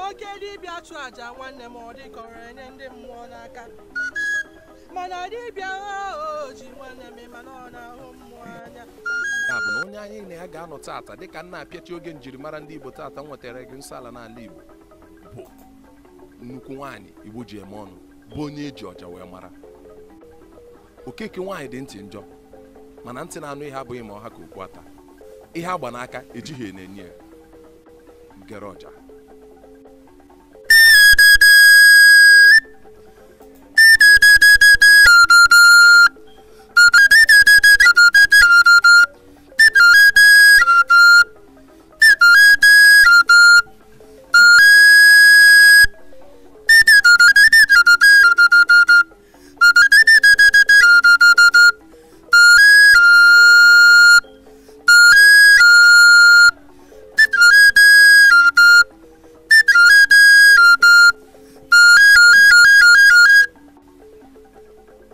Oke dibịa chụ aja nwanne m ọ dịkọrọ enye ndị mmụọ n'aka. Mana dibịa o ji nwanne m mana ọ na-ahụ mmụọ anya. Ya bụ na onye anyị na ya ga-anọ tata dịka nna apịachi oge njirimara ndị Igbo tata nwetara gị nsọ ala n'ala Igbo bụ nnukwu nwaanyị Igbo ji eme ọnụ bụ onye eji ọja wee mara. Okeke nwaanyị dị ntị njọ mana ntị na-anụ ihe abụghị ma ọha ka okwu ata. Ihe agba n'aka ejighị na-enye ya gere ọja.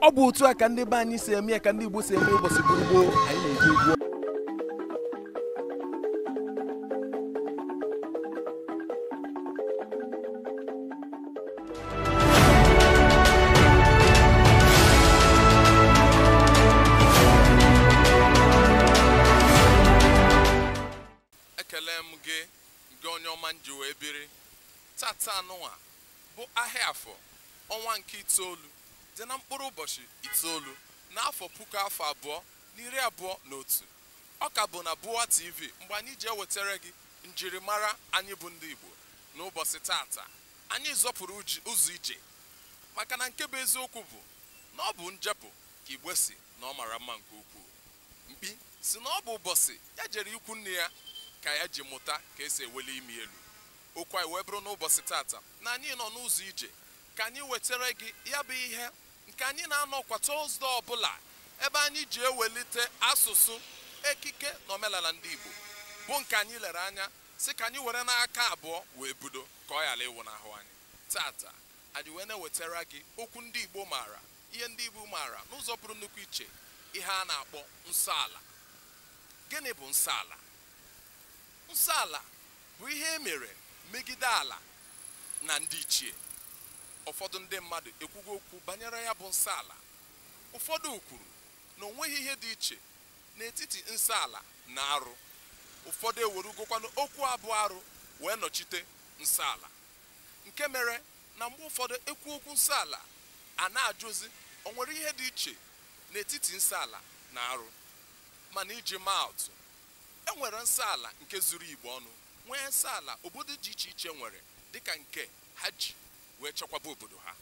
Ọ bụ otu a ka ndị be anyị si eme ya ka ndị Igbo si eme ụbọchị gboo anyị na-eji egwu. Ekele m gị gị onye ọma nji wee biri tata anụnwa bụ ahịa afọ ọnwa nke itoolu dị na mkpụrụ ụbọchị 9 n'afọ 2021. Ọ ka bụ na Bụwa TV mgbe anyị ji ewetara gị njirimara anyị bụ ndị Igbo n'ụbọchị tata. Anyị zọpụrụ ụzọ ije maka na nke bụ eziokwu bụ na ọ bụ njepụ ka Igbo si na ọ mara mma nke ukwuu. Mkpi si na ọ bụ ụbọchị ya jere ikwu nne ya ka ya ji mụta ka esi eweli imi elu. Okwu anyị wee bụrụ n'ụbọchị tata na anyị nọ n'ụzọ ije ka anyị wetara gị ya bụ ihe nke anyị na-anọ kwa Tọzdee ọbụla ebe anyị ji ewelite asụsụ, ekike na omenala ndị Igbo bụ nke anyị lere anya si ka anyị were n'aka abụọ wee budo ka ọ ghara ịwụ n'ahụ anyị. Tata anyị wee na-ewetara gị okwu ndị Igbo maara, ihe ndị Igbo maara n'ụzọ pụrụ nnukwu iche, ihe a na-akpọ nsọ ala. Gịnị bụ nsọ ala? Nsọ ala bụ ihe e mere megide ala na ndị ichie. Ụfọdụ ndị mmadụ ekwugo okwu banyere ya bụ nsọ ala. Ụfọdụ kwuru na o nweghị ihe dị iche n'etiti nsọ ala na arụ. Ụfọdụ ewerugokwanụ okwu abụọ arụ wee nọchite nsọ ala, nke mere na mgbe ụfọdụ ekwu okwu nsọ ala a na-ajụzi o nwere ihe dị iche n'etiti nsọ ala na arụ. Mana iji maa atụ, e nwere nsọ ala nke zuru Igbo ọnụ, nwee nsọ ala obodo dị iche iche nwere dịka nke ha ji wee chekwaba obodo ha.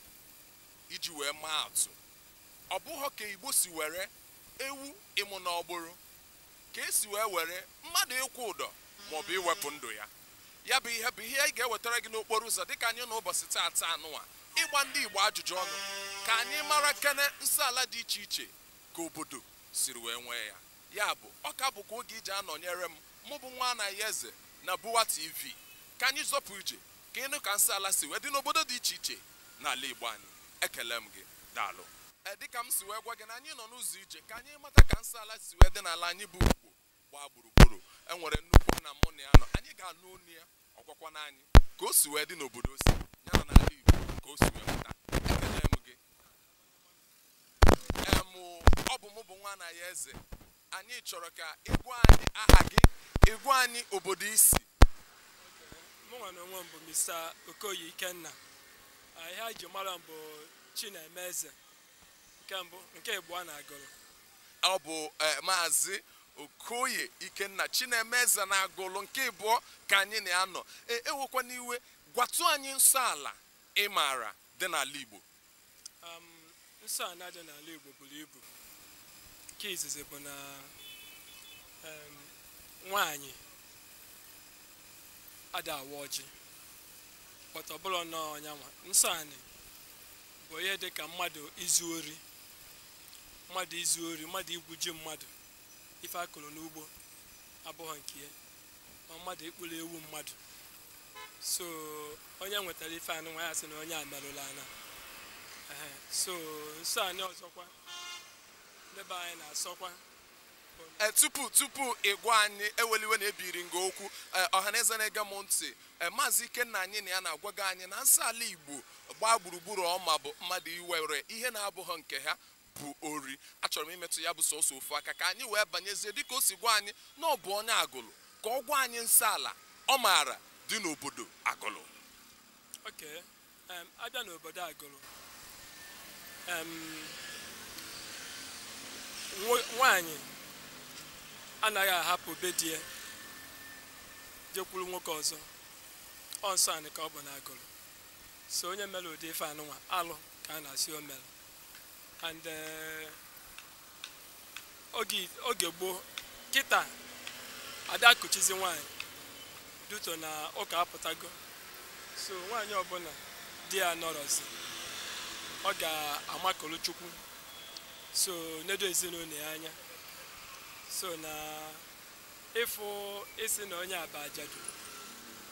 Iji wee maa atụ, ọ bụghọ ka Igbo si were ewu ịmụ n'ọgbụrụ ka esi wee were mmadụ ịkwụ ụdọ maọbụ iwepụ ndụ ya. Ya bụ ihe bụ ihe anyị ga-ewetara gị n'okporo ụzọ dịka anyị n'ụbọchị tata anụnwa ịgba ndị Igbo ajụjụ ọnụ ka anyị mara kene nsọ ala dị iche iche ka obodo siri wee nwee ya. Ya bụ ọ ka bụkwa oge iji anọnyere m mụ bụ nwa anaghị eze na Bụwa TV ka anyị zọpụ ije ka ịnụ ka nsọ ala si wee dị n'obodo dị iche iche n'ala Igbo anyị. Ekele m gị, daalụ. Dịka m si wee gwa gị na anyị nọ n'ụzọ ije ka anyị mata ka nsọ ala si wee dị n'ala anyị bụ Igbo gbaa gburugburu. E nwere nnukwu na mụ na ya nọ, anyị ga-anụ onu ya ọgwakwana anyị ka o si wee dị n'obodo o si ya na n'ala Igbo ka o si wee mụta. Ekele m gị. Ọ bụ mụ bụ nwa anaghị eze. Anyị chọrọ ka ịgwa anyị aha gị, ịgwa anyị obodo isi. Mụ na onwe m bụ Mr. Okoye Ikenna. Ihe a ji mara m bụ Chinemeze nke mbụ, nke Igbo a na-agụrụ. Ọ bụ Maazị Okoye Ikenna Chinemeze na-agụlụ nke ịbụọ ka anyị na-anọ. Ewekwana iwe, gwatụ anyị nsọ ala ị maara dị n'ala Igbo. Nsọ ala dị n'ala Igbo buru ibu. Nke izizi bụ na nwaanyị ada awa ọjị, pọta ọbụla nọ ọnyanwa. Nsọ anị bụ ihe dị ka mmadụ izu ori, mmadụ igwu ji mmadụ, ife akụrụ n'ugbo abụghị nke ya, ma mmadụ ikpụrụ ewu mmadụ. So onye nwetara ife anụ nwa ya sị na onye a merụrụ ana. So nsọ anị ọzọkwa ndị be anyị na-asọkwa Tupu ịgwa anyị eweliwe na ebiri nga okwu, ọhaneze na-ege m ntị, Maazị Ikenna anyị na ya na-agwago anyị na nsọ ala Igbo gbaa gburugburu ọma bụ mmadụ iwere ihe na-abụghị nke ha bụ ori. Achọrọ m imetụ ya bụ sọsọ ofu aka ka anyị wee banyezie dịka o si gwa anyị na ọ bụ onye Agụlụ, ka ọ gwa anyị nsọ ala ọ maara dị n'obodo Agụlụ. Okay, abịa n'obodo Agụlụ, nwaanyị anaghị ahapụ be di ya jekwuru nwoke ọzọ. Ọ nsọ anị ka ọ bụ na Agụlụ. So onye mere ụdị ife anụnwa alụ ka a na-asị o mere. And oge gboo kịta ada akụchizi nwaanyị duto na ụka apụtago. So nwaanyị ọbụla di ya nọrọzi ọ ga-amakọrọ Chukwu, so nedo ezinụlọ ya anya. So na ịfụ isi na onye aba ajadu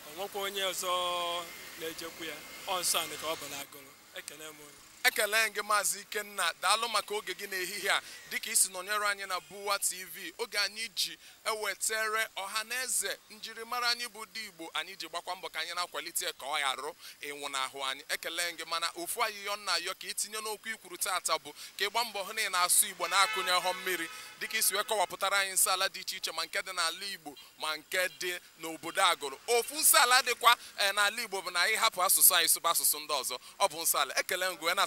ọ nwekwa onye ọzọ na-ejekwu ya, ọ nsọ anị ka ọ bụ na Agụlụ. Ekele m onye. Ekele gị Maazị Ikenna, daalụ maka oge gị n'ehihie a dịka isi nọnyere anyị na Buwa TV, oge anyị ji ewetere ọha na eze njirimara anyị bụ ndị Igbo, anyị ji gbakwa mbọ ka anyị na-akwalite ka ọ gharụ ịnwụnahụ anyị. Ekele gị, mana ofu ayịyọ nna ayọ ka itinye n'okwu ikwuru taata bụ ka ịgba mbọ hụ na ị na-asụ Igbo na-akụnye họ mmiri, dịka isi wee kọwapụtara anyị nsọ ala dị iche iche, ma nke dị n'ala Igbo ma nke dị n'obodo Agụlụ. Ofu nsọ ala dịkwa n'ala Igbo bụ na anyị hapụ asụsụ anyị sụba asụsụ ndị ọzọ, ọ bụ nsọ ala. Ekele ngụ na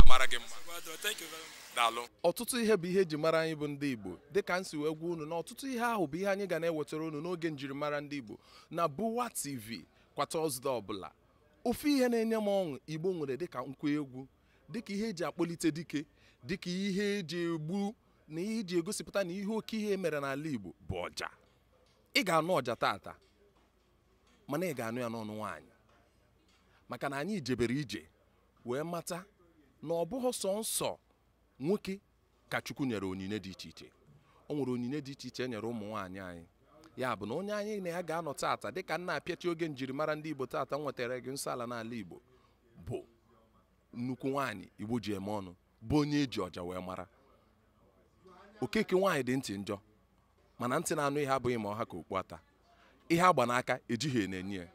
mara gị mma. Daalụ. Ọtụtụ ihe bụ ihe eji mara anyị bụ ndị Igbo, dịka nsi wee gwa unu na ọtụtụ ihe ahụ bụ ihe anyị ga na-ewetara unu n'oge njirimara ndị Igbo na Buwa TV kwa Tọzdee ọbụla. Ofu ihe na-enye m ọṅụ Igbo nwere dịka nkwa egwu, dịka ihe eji akpọlite dike, dịka ihe eji egbu na ihe eji egosipụta na ihe oke ihe mere n'ala Igbo bụ ọja. Ị ga-anụ ọja tata, mana ị ga-anụ ya n'ọnụ nwaanyị, maka na anyị jebere ije wee mata na ọ bụghị sọ nsọ nwoke ka Chukwu nyere onyinye dị iche iche. O nwere onyinye dị iche iche e nyere ụmụ nwaanyị anyị. Ya bụ na onye anyị na ya ga-anọ tata dịka nna apịachi oge njirimara ndị Igbo tata nwetara gị nsọ ala n'ala Igbo bụ nnukwu nwaanyị Igbo ji eme ọnụ, bụ onye eji ọja wee mara. Okeke nwaanyị dị ntị njọ, mana ntị na-anụ ihe abụghị ma ọha ka okpu ata. Ihe agba n'aka ejighị na-enye ya.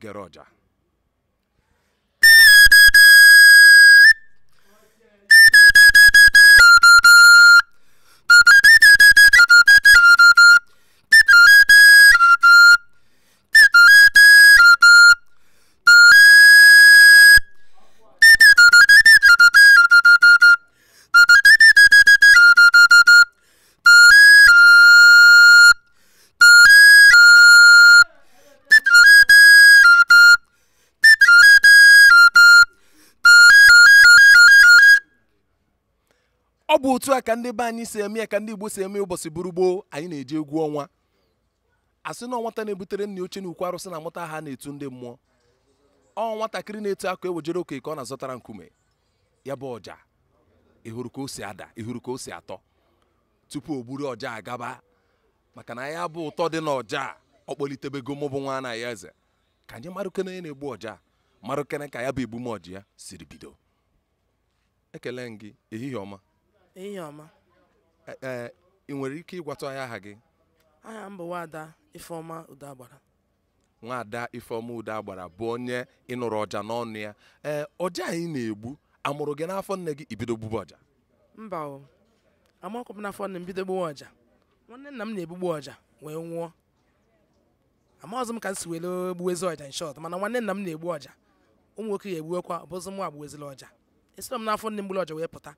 Gere ọja. Ọ bụ otu a ka ndị be anyị si eme ya, ka ndị Igbo si eme ụbọchị buru gboo. Anyị na-eji egwu ọnwa asị na nwata na-ebutere nna oche n'ukwu arụsị na amụta ha na-etu ndị mmụọ. Ọ nwatakịrị na-eto akụ ewejere oke ka ọ na-azọtara nkume. Ya bụ ọja, ị hụrụ ka o si ada, ị hụrụ ka o si atọ tupu o gburu ọja agaba, maka na ya bụ ụtọ dị n'ọja ọ kpọlitebego mụ bụ nwa na ya eze. Ka anyị marụkene onye na-egbu ọja, marụkene ka ya bụ egbumọja ya siri bido. Ekele m gị, ehihie ọma. Ehihie ọma. Ị nwere ike ịgwatụ anyị aha gị? Aha m bụ Nwaada Ifeọma Udeagbara. Nwaada Ifeọma Udeagbara bụ onye ịnụrụ ọja n'ọnụ ya. Ọja anyị na-egbu, amụrụ gị n'afọ nne gị ibido gbube ọja? Mba o, amakwa m n'afọ nne m bido gbuwe ọja. Nwanne nna m na-egbugbu ọja wee nwụọ. Amaghịzị m ka m si were gbuwezi ọja in short, mana nwanne nna m na-egbu ọja. Ụmụ nwoke ya egbuwekwa, ọ bụzị mụ agbuwezila ọja. Esiro m n'afọ nne m gburu ọja wee pụta,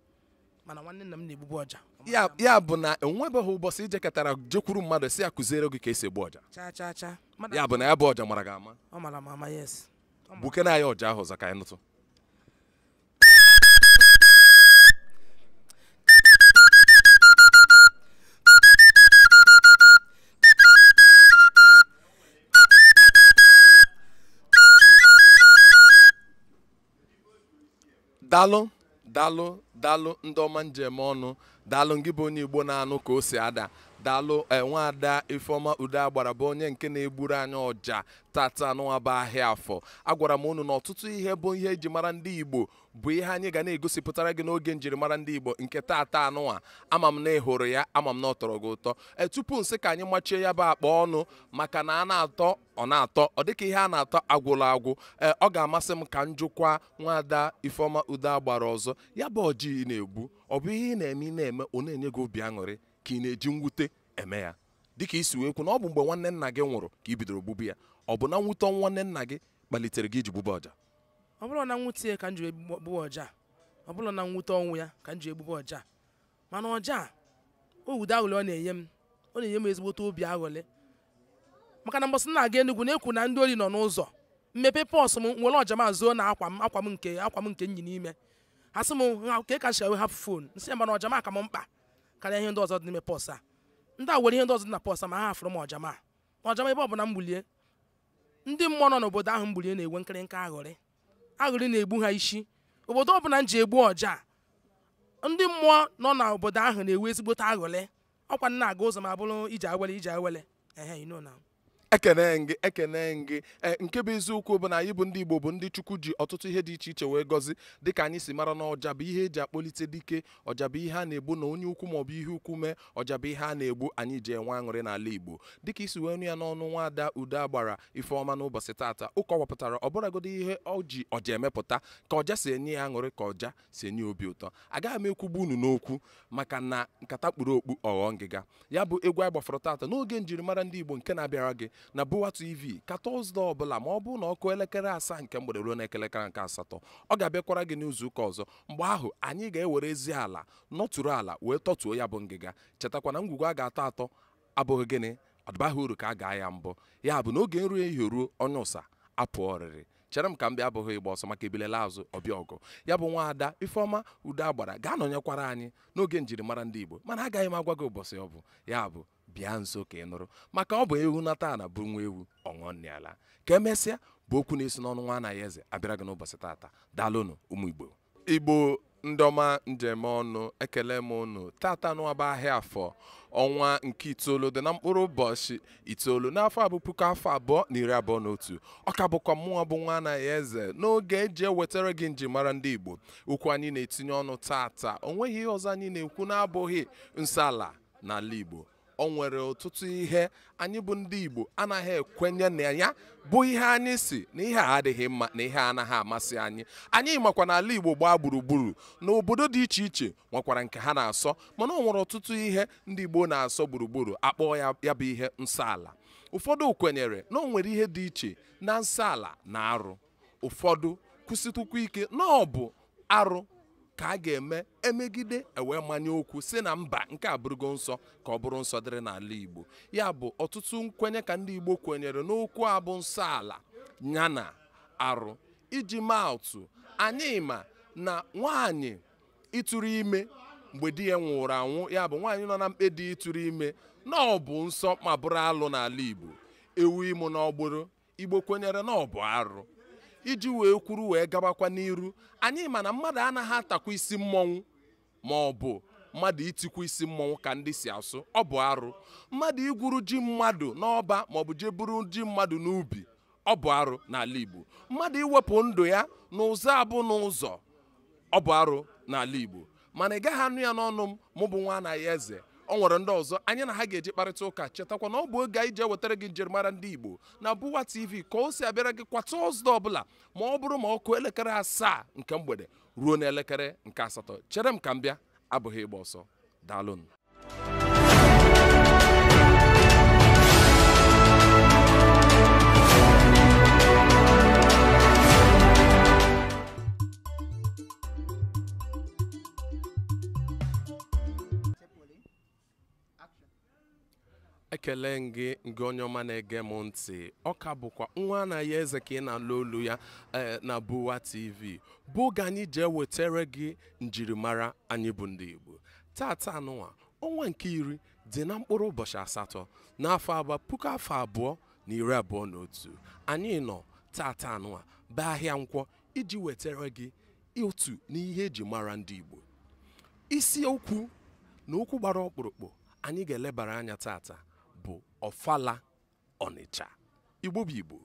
mana nwanne nna m na-egbugbu ọja. Ya bụ na enwebeghị ụbọchị ijekọtara jekwuru mmadụ si ya kụziere gị ka esi egbu ọja? Cha cha cha. Ya bụ na ya bụ ọja mara gị ama? Ọ mara m ama, yes. Gbukene anyị ọja ahụ ọzọ ka anyị nụtụ. Daalụ, daalụ, daalụ ndị ọma njem ọnụ. Daalụ gị bụ onye Igbo na-anụ ka o si ada. Daalụ nwaada Ifeọma Udeagbara bụ onye nke na-egburu anyị ọja tata n'ụwa bụ ahịa afọ. Agwara m unu na ọtụtụ ihe bụ ihe eji mara ndị Igbo bụ ihe anyị ga na-egosipụtara gị n'oge njirimara ndị Igbo nke tata anụnwa. Ama m na ị hụrụ ya, ama m na ọ tọrọ gị ụtọ. Tupu nsị ka anyị machie ya bụ akpa ọnụ, maka na a na-atọ ọ na-atọ, ọ dịka ihe a na-atọ agwụla agwụ. Ọ ga-amasị m ka m jụkwa nwaada Ifeọma Udeagbara ọzọ, ya bụ ọjị ị na-egbu, ọ bụ ihe ị na-eme ị na-eme ọ na-enye gị obi aṅụrị ka ị na-eji mwute eme ya? Dịka isi wee kwu na ọ bụ mgbe nwanne nna gị nwụrụ ka ị bidoro gbube ya, ọ bụ na mwute nwanne nna gị kpalitere gị iji gbube ọja? Ọ bụrụ na mwute ka m ji egbu ọja, ọ bụrụ na mwute ọnwụ ya ka m ji egbube ọja, mana ọja owude aghụlị ọ na-enye m, ọ na-enye m ezigbote obi aghụlị. Maka na mbọsị na-aga Enugu na-ekwu na ndị ori nọ n'ụzọ, mmepe pọs m nwere ọja m azụọ na akwa m, akwa m nke akwa m nke nyi n'ime, ha sị m ka ka si hapụ fon, nsị ya mana ọja m aka m mkpa karịa ihe ndị ọzọ dị n'ime pọs a. Ndị a were ihe ndị ọzọ dị na pọs a ma ha hafụrụ m ọja m a. Ọja m ebe ọ bụ na mgbulie, ndị mmụọ nọ n'obodo ahụ mgbulie na-enwe nkịrịnka aghụrị, aghụrị na-egbu ha isi. Obodo ọbụla m ji egbu ọja, ndị mmụọ nọ n'obodo ahụ na-enwe ezigbote aghụrị. Ọkwa nna aga ụzọ ma bụrụ ije awele ije awele. Ehe, you know now. Ekene gị, ekene gị. Nke bụ eziokwu bụ na anyị bụ ndị Igbo bụ ndị Chukwu ji ọtụtụ ihe dị iche iche wee gọzi. Dịka anyị si mara na ọja bụ ihe eji akpọlite dike, ọja bụ ihe a na-egbu na onye ukwu maọbụ ihe ukwu mee, ọja bụ ihe a na-egbu anyị ji enwe aṅụrị n'ala Igbo. Dịka isi wee nụ ya n'ọnụ nwaada Udeagbara Ifeọma n'ụbọchị tata, ụka wepụtara ọbụragodi ihe ọ ji ọja emepụta, ka ọja si enye ya aṅụrị, ka ọja si enye obi ụtọ. Agaghị m ekwugbu unu n'okwu maka na nkata kpuru okpu ọghọ ngịga. Ya bụ egwu anyị gbafọrọ tata n'oge njirimara ndị Igbo nke na-abịara gị na Bụwa TV ka Tọzdee ọbụla ma ọ bụ na ọkụ elekere 7 nke mgbede ruo n'elekere nke 8, ọ ga-abịakwara gị n'izu ụka ọzọ. Mgbe ahụ anyị ga-ewere ezi ala nọtụrụ ala wee tọtuo ya bụ ngịga. Chetakwa na ngwugwu a ga-atọ atọ abụghị gịnị, ọdịbaghị uru ka a gaa ya mbụ. Ya bụ na oge nri ehihie ruo, onye ụsa apụ ọrịrị. Chere m ka m bịa abụghị ịgba ọsọ maka ebilela azụ ọbịa ọgụ. Ya bụ nwaada Ifeọma Udeagbara ga-anọnyekwara anyị n'oge njirimara ndị Igbo, mana agaghị m agwa gị ụbọchị ọ bụ. Ya bụ bịa nso ka ị nụrụ, maka ọ bụ ewu nata na bụ nwa ewu ọṅụọ nne ala. Ka emesịa bụ okwu na-esi n'ọnụ nwa anaghị eze abịara gị n'ụbọchị tata. Daalụnụ ụmụ Igbo. Igbo ndị ọma njem ọnụ, ekele m unu tata n'ọba ahịa afọ ọnwa nke 9 dị na mkpụrụ ụbọchị 9 n'afọ abụ 2021. Ọ ka bụkwa mmụọ bụ nwa anaghị eze n'oge eji ewetara gị njirimara ndị Igbo. Okwu anyị na-etinye ọnụ tata, o nweghị ihe ọzọ anyị na-ekwu na-abụghị nsọ ala n'ala Igbo. O nwere ọtụtụ ihe anyị bụ ndị Igbo anaghị ekwenye na ya bụ ihe anyị si na ihe a adịghị mma, na ihe anaghị amasị anyị. Anyị makwa n'ala Igbo gbaa gburugburu na obodo dị iche iche nwekwara nke ha na-asọ, mana o nwere ọtụtụ ihe ndị Igbo na-asọ gburugburu akpọọ ya bụ ihe nsọ ala. Ụfọdụ kwenyere na o nwere ihe dị iche na nsọ ala na arụ. Ụfọdụ kwụsịtụkwa ike na ọ bụ arụ ka a ga-eme emegide ewee manye okwu si na mba nke a bụrụgo nsọ ka ọ bụrụ nsọ dịrị n'ala Igbo. Ya bụ ọtụtụ nkwenye ka ndị Igbo kwenyere n'okwu a bụ nsọ ala ya na arụ. Iji maa atụ, anyị ma na nwaanyị ịtụrụ ime mgbe di ya nwụrụ anwụ, ya bụ nwaanyị nọ na mkpe di ịtụrụ ime, na ọ bụ nsọ ma bụrụ alụ n'ala Igbo. Ewu ịmụ n'ọgbụrụ, Igbo kwenyere na ọ bụ arụ. Iji wee kwuru wee gabakwa n'iru, anyị ma na mmadụ anaghị atakwa isi mmọnwụ ma ọ bụ mmadụ itikwa isi mmọnwụ ka ndị si asụ, ọ bụ arụ. Mmadụ igwuru ji mmadụ n'ọba ma ọ bụ jee buru ji mmadụ n'ubi, ọ bụ arụ n'ala Igbo. Mmadụ iwepụ ndụ ya n'ụzọ abụ n'ụzọ, ọ bụ arụ n'ala Igbo. Mana ị gaghị anụ ya n'ọnụ m, mụ bụ nwa anaghị eze. O nwere ndị ọzọ anyị na ha ga-eji kparịta ụka. Chetakwa na ọ bụ oge anyị ji ewetara gị njirimara ndị Igbo na Bụwa TV ka o si abịara gị kwa Tọzdee ọbụla ma ọ bụrụ ma ọ kụọ elekere 7 nke mgbede ruo n'elekere nke 8. Chere m ka m bịa, abụghị ịgba ọsọ. Daalụnụ. Ekele gị nke onye ọma na-ege m ntị. Ọ ka bụkwa nwa anaghị eze ka ị na-alụ olu ya na Bụwa TV bụ oge anyị ji ewetara gị njirimara anyị bụ ndị Igbo. Tata anụnwa ọnwa nke 10 dị na mkpụrụ ụbọchị 8 n'afọ agba 2021. Anyị nọ tata anụnwa bụ ahịa nkwọ iji wetara gị otu n'ihe eji mara ndị Igbo. Isiokwu na okwu gbara ọkpụrụkpụ Anyị ga-elebara anya tata bụ Ọfala Ọnịcha. Igbo bụ Igbo,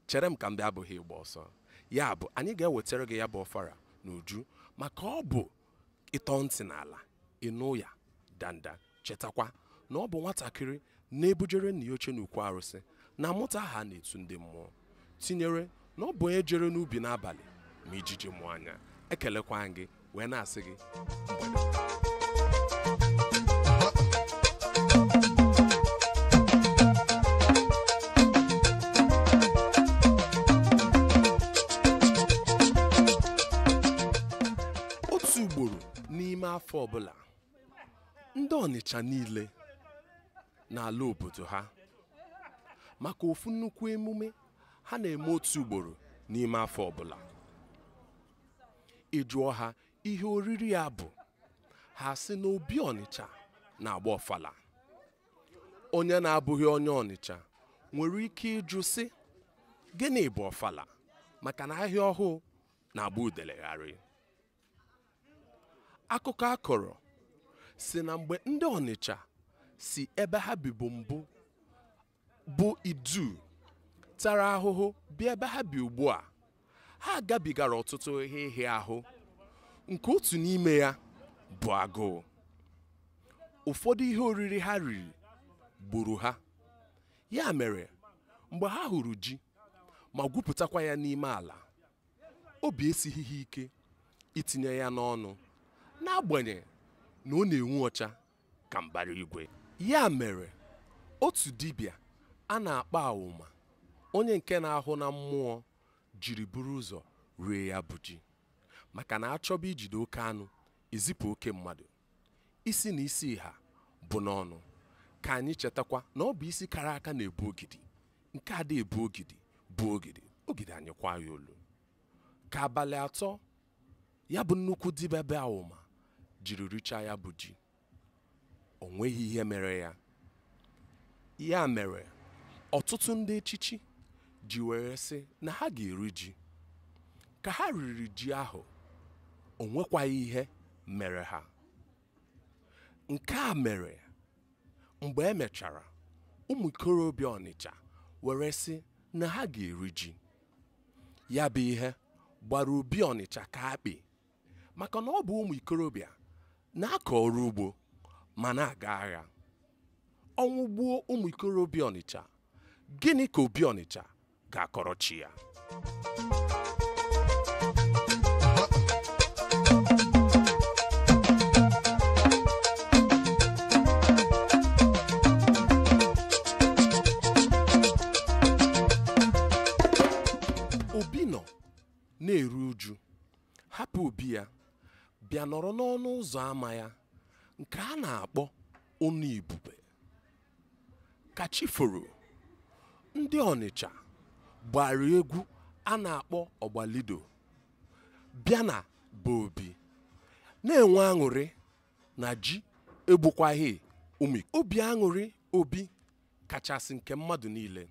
chere m ka m bịa abụghị ịgba ọsọ. Ya bụ, anyị ga-ewetara gị ya bụ ọfara n'uju, maka ọ bụ ịtọ ntị n'ala ịnụ ya danda. Chetakwa na ọ bụ nwatakịrị na-ebujere nna ya oche n'ukwu arụsị na amụta ha na-etu ndị mmụọ, tinyere na ọ bụ onye jere n'ubi n'abalị ma ijiji mụọ anya. Ekelekwa gị wee na-asị gị mgbede. Otu ugboro n'ime afọ ọbụla, ndị Ọnịcha niile na-ala obodo ha maka ofu nnukwu emume ha na-eme otu ugboro n'ime afọ ọbụla. Ị jụọ ha ihe oriri ya bụ, ha sị na obi Ọnịcha na-agba ọfala. Onye na-abụghị onye Ọnịcha nwere ike ịjụ sị, gịnị bụ ọfala? Maka na ahịa ọhụụ na-agba udelegharị. Akụkọ a kọrọ si na mgbe ndị Ọnịcha si ebe ha bibu mbụ bụ Idu tara ahụhụ bịa ebe ha bi ugbu a, ha gabigara ọtụtụ ihe ịhịa ahụ, nke otu n'ime ya bụ agụụ. Ụfọdụ ihe oriri ha riri gburu ha. Ya mere, mgbe ha hụrụ ji ma gwupụtakwa ya n'ime ala, obi esighị ha ike itinye ya n'ọnụ, n'agbanyeghị na ọ na-enwu ọcha ka mbara igwe. Ya mere, otu dibịa a na-akpọ Awụma, onye nke na-ahụ na mmụọ, jiri buru ụzọ rie ya bụ ji, maka na achọba ijide oke anụ ezipụ oke mmadụ. Isi na isi ha bụ n'ọnụ. Ka anyị chetakwa na ọ bụ isi kara aka na-ebu ogidi, nke ada ebu ogidi bụ ogidi, ogidi anyị kwa ya olu. Ka abalị atọ ya bụ nnukwu dibịa be Awụma jiri richaa ya bụ ji, o nweghị ihe mere ya. Ya mere ọtụtụ ndị echichi ji were sị na ha ga-eri ji. Ka ha riri ji ahụ, o nwekwaghị ihe mere ha. Nke a mere mgbe e mechara, ụmụ ikorobịa Ọnịcha were sị na ha ga-eri ji. Ya bụ ihe gbara obi Ọnịcha ka akpị, maka na ọ bụ ụmụ ikorobịa na-akọ ọrụ ugbo ma na-aga agha. Ọnwụ gbuo ụmụ ikorobịa Ọnịcha, gịnị ka obi Ọnịcha ga-akọrọ chi ya? Obi nọ na-eru uju, hapụ obi ya bịa nọrọ n'ọnụ ụzọ ámá ya nke a na-akpọ Ụnọ Ibube. Ka chi foro, ndị Ọnịcha gbara egwu a na-akpọ Ọgbalido bịa na be obi, na-enwe aṅụrị na ji egbukwaghị ụmụ. Obi aṅụrị obi kachasị nke mmadụ niile,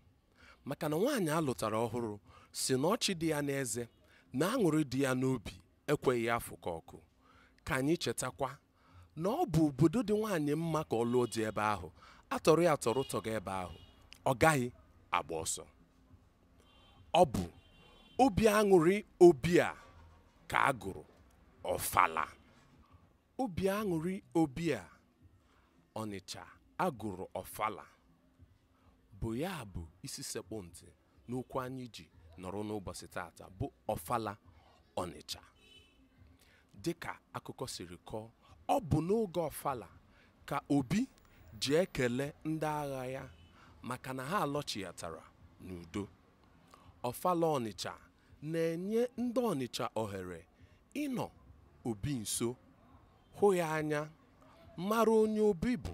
maka na nwaanyị a lụtara ọhụrụ si na ọchị dị ya n'eze na aṅụrị dị ya n'obi ekweghị ya afụkọ ọkụ. Ka anyị chetakwa na ọ bụ obodo dị nwaanyị mma ka ọ lụọ dị ebe ahụ, atọrọ ya atọrọ ụtọ ga ebe ahụ, ọ gaghị agba ọsọ. Ọ bụ obi aṅụrị obi a ka a gụrụ Ọfala. Obi aṅụrị obi a Ọnịcha agụrụ Ọfala bụ ya bụ isi sekpụ ntị n'okwu anyị ji nọrọ n'ụbọchị tata bụ Ọfala Ọnịcha. Dịka akụkọ siri kọọ, ọ bụ n'oge Ọfala ka obi ji ekele ndị agha ya maka na ha alọchighatara n'udo. Ọfala Ọnịcha na-enye ndị Ọnịcha ohere ịnọ obi nso, hụ ya anya, mara onye obi bụ,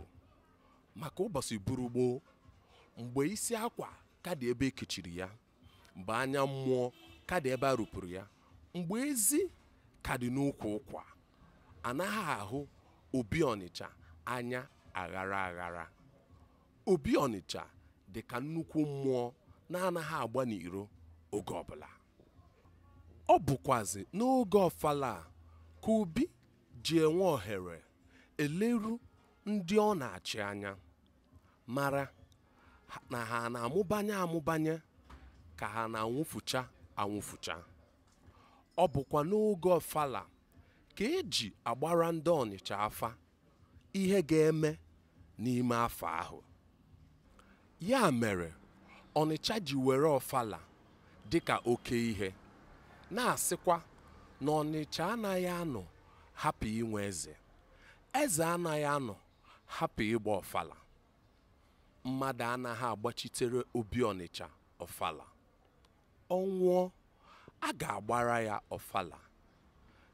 maka ụbọchị buru gboo, mgbe isi akwa ka dị ebe ekechiri ya, mgbe anya mmụọ ka dị ebe a rụpụrụ ya, mgbe ezi ka dị n'ukwu ụkwa, anaghị ahụ obi Ọnịcha anya aghara aghara. Obi Ọnịcha dị ka nnukwu mmụọ na-anaghị agba n'iro oge ọbụla. Ọ bụkwazi n'oge Ọfala a ka obi ji enwe ohere eleru ndị ọ na-achị anya mara na ha na-amụbanye amụbanye ka ha na-anwụfụcha anwụfụcha. Ọ bụkwa n'oge ọfala ka eji agbara ndị Ọnịcha afa ihe ga-eme n'ime afọ ahụ. Ya mere Ọnịcha ji were ọfala dịka oke ihe, na-asịkwa na Ọnịcha anaghị anọ hapụ inwe eze, eze anaghị anọ hapụ ịgba ọfala. Mmadụ anaghị agbachitere obi Ọnịcha ọfala. Ọ nwụọ, a ga-agbara ya ọfala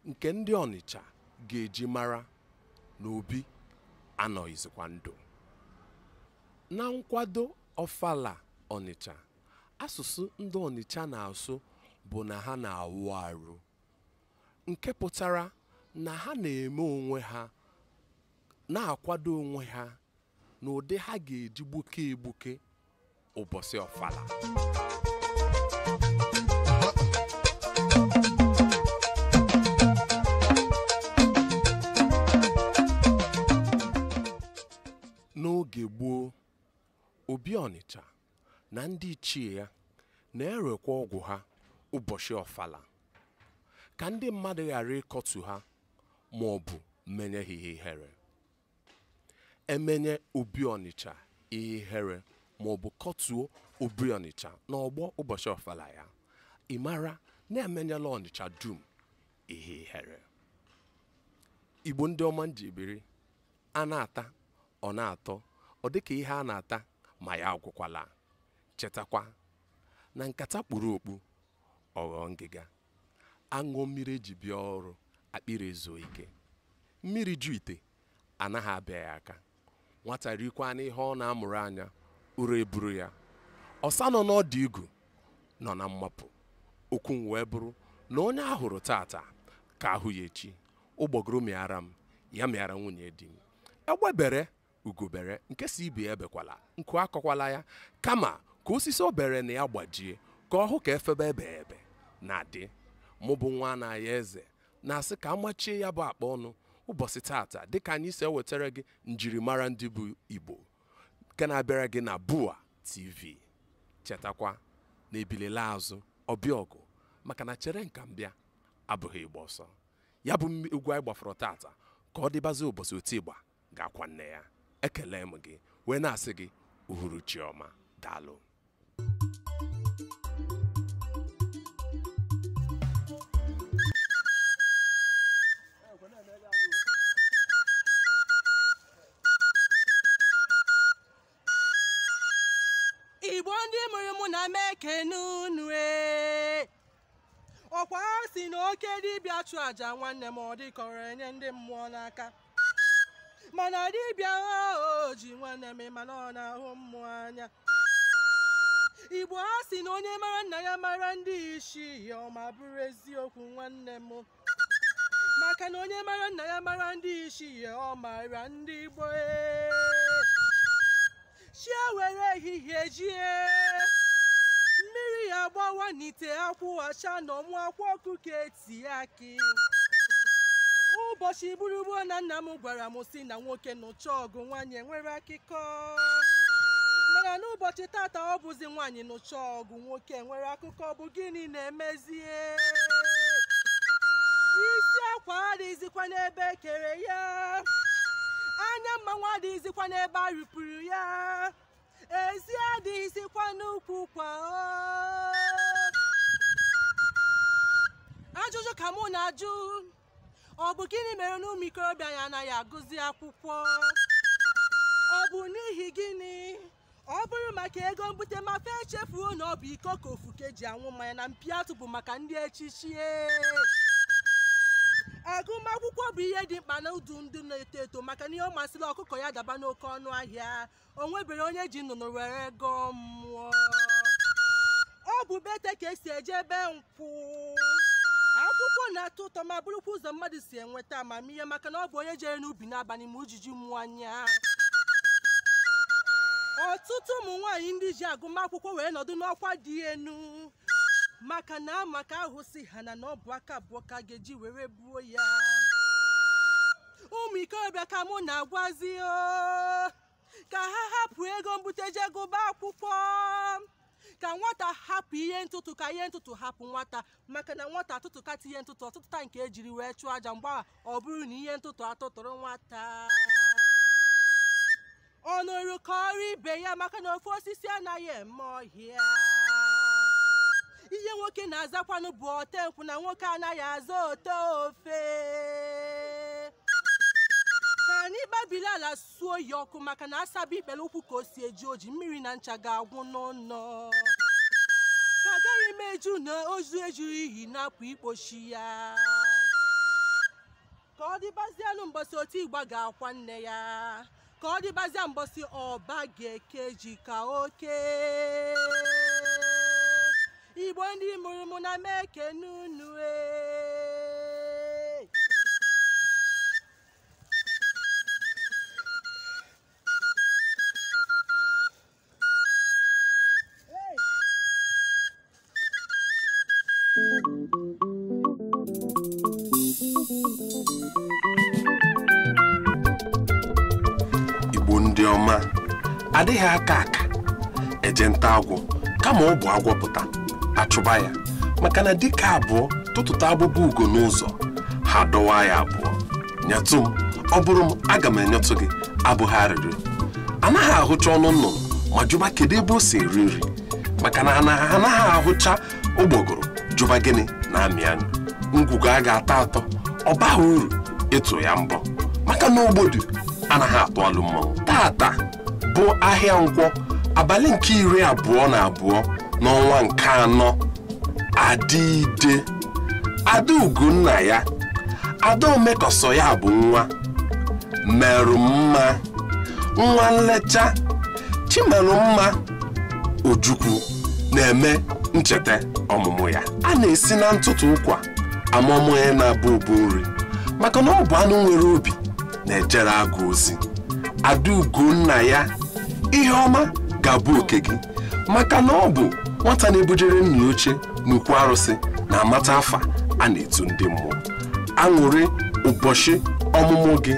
nke ndị Ọnịcha ga-eji mara na obi anọghịzikwa ndụ. Na nkwado ọfala Ọnịcha, asụsụ ndị Ọnịcha na-asụ bụ na ha na-awụ arụ, nke pụtara na ha na-eme onwe ha, na-akwado onwe ha n'ụdị ha ga-eji gbuke egbuke ụbọchị ọfala. N'oge gboo, obi Ọnịcha na ndị ichie ya na-erekwa ọgwụ ha ụbọchị ọfala ka ndị mmadụ ghara ịkọtu ha ma ọ bụ menye ha ihe ihere. Emenye obi Ọnịcha ihe ihere ma ọ bụ kọtuo obi Ọnịcha n'ọgbọ ụbọchị ọfala ya, ị mara na-emenyela Ọnịcha dum ihe ihere. Igbo ndị ọma njibiri, a na-ata ọ na-atọ, ọ dịka ihe a na-ata ma ya agwụkwala. Chetakwa na nkata kpuru okpu ọghọọ ngịga. Aṅụọ mmiri eji bịa ọrụ, akpịrị ezuo ike. Mmiri ju ite anaghị abịa ya aka. Nwata rikwa n'ihe ọ na-amụrụ anya, ụra eburu ya. Ọsa nọ n'ọdụ igu nọ na mmapụ. Okwu m wee bụrụ na onye a hụrụ tata ka ahụ ya echi. Ụgbọgụrụ mịara m, ya mịara nwunye di m. Egbe bere ugo bere, nke si ibe ya ebekwala, nku akọkwala ya, kama ka osisi o bere na ya gbajie ka ọ hụ ka efebe ebe ebe na-adị. Mụ bụ nwa anaghị eze na-asị ka amachie ya bụ akpa ọnụ ụbọchị tata dịka anyị si ewetara gị njirimara ndị bụ Igbo nke na-abịara gị na Bua TV. Chetakwa na ebilela azụ ọbịa ọgụ, maka na chere nka mbịa abụghị ịgba ọsọ. Ya bụ egwu anyị gbafọrọ tata ka ọ dịbazi ụbọchị otu ịgba ga-akwa nne ya. Ekele m gị wee na-asị gị uhuruchi ọma. Daalụ. Igbo ndị mụrụ mụ na m ekene unu ọkwa si na oke dibịa chụ aja nwanne m ọ dịkọrọ enye ndị mmụọ n'aka, mana dibịa o ji nwanne m mana ọ na-ahụ mmụọ anya. Igbo ha si na onye mara nna ya mara ndị isi ya, ọ ma bụrụ eziokwu nwanne m, maka na onye mara nna ya mara ndị isi ya, ọ mara ndị Igbo. Chi were ehihie jie, mmiri ya gbawa n'ite akwụghacha na ọmụ akwụ ọkụkọ eti akị. Ụbọchị gburugburu na nna m gwara m si na nwoke nụcha ọgụ nwaanyị enwere akụkọ, mana n'ụbọchị tata ọ bụzi nwaanyị nụcha ọgụ nwoke nwere akụkọ. Bụ gịnị na-emezie? Isi akwa adịghịzikwa n'ebe ekere ya, anya mmanwụ adịghịzikwa n'ebe a rụpụrụ ya, ezi adịghịzikwa n'ukwu kwa. Ajụjụ ka mụ na-ajụ, ọ bụ gịnị mere na ụmụ ikorobịa anyị anaghị agụzi akwụkwọ? Ọ bụ n'ihi gịnị? Ọ bụrụ maka ego mbute ma fe echefuo na ọ bụ iko ka ofuke ji anwụ mmanya na mpiatụ bụ maka ndị echichi. Agụmakwụkwọ bụ ihe dị mkpa na ndụ ndị na-eto eto, maka na ihe ọ masịrị ọkụkọ ya daba n'oke ọnụ ahịa, o nwebere onye ji nnụnụ were gọọ mmụọ. Ọ bụ bete ka esi eje ebe nkwụ. Akwụkwọ na-atọ ụtọ ma bụrụkwa ụzọ mmadụ si enweta amamihe, maka na ọ bụ onye jere n'ubi n'abalị ma ujiji mụọ anya. Ọtụtụ ụmụ nwaanyị ndị ji agụmakwụkwọ wee nọdụ n'ọkwa dị elu, maka na maka ahụ si ha na ọ bụ aka abụọ ka a ga-eji were buo ya. Ụmụ ikorobịa ka mụ na-agwazi o, ka ha hapụ ego mbute jee gụba akwụkwọ, ka nwata hapụ ihe ntụtụ, ka ihe ntụtụ hapụ nwata, maka na nwata atụtụkata ihe ntụtụ ọtụtụta nke ejiri wee chụọ aja mgbe ọ bụrụ na ihe ntụtụ atụtụrụ nwata. Ọ nụrụ ka ọrụ ibe ya, maka na ofu osisi anaghị eme ọhịa. Ihe nwoke na-azakwanụ bụ ote nkwụ, na nwoke anaghị aza ote ofe. Ka anyị kpabili ala suo ya ọkụ, maka na asaba ikpere ụkwụ ka o si eji oji, mmiri na ncha ga-agwụ n'ụlọ. Ka agaghị m eju na ozu ejuru iyi na-apụ ikpochi ya. Ka ọ dịbazianụ mbọsị otu ịgba ga-akwa nne ya, ka ọ dịbazia mbọsị ọba ga-eke ji ka oke. Igbo ndị mụrụ mụ na m ekene unu. Igbo ndị ọma adịghị aka aka eje nta agwọ, kama ọ bụ agwọ pụta achụba ya, maka na dịka abụọ tụtụta abụbụ ugo n'ụzọ ha dọwa ya abụọ. Nyetụ m, ọ bụrụ m aga m enyetụ gị, abụghị arịrịọ. Anaghị ahụcha ọnụ nnụnụ ma jụba kedu ebe o si eri nri, maka na anaghị ahụcha ụgbọgụrụ jụba gịnị na-amị anya. Ngwugwu a ga-atọ atọ, ọ baghị uru ịtụ ya mbọ, maka na ogbodu anaghị atụ alụ mmanwụ. Tata bụ ahịa nkwọ, abalị nke 22 n'ọnwa nke anọ. Adịide Ada Ugonna ya, Ada Omekọsọ ya bụ nwa merụ mma, nwa nlecha Chimerụ mma Ojukwu na-eme ncheta ọmụmụ ya. A na-esi na ntụtụ ụkwa ama ọmụ ya na-abụ ụbụ nri, maka na ọ bụ anụ nwere obi na-ejere agụ ozi. Ada Ugonna ya, ihe ọma ga-abụ oke gị, maka na ọ bụ nwata na-ebujere nna oche n'ukwu arụsị na-amata afa a na-etu ndị mmụọ. Aṅụrị ụbọchị ọmụmụ gị,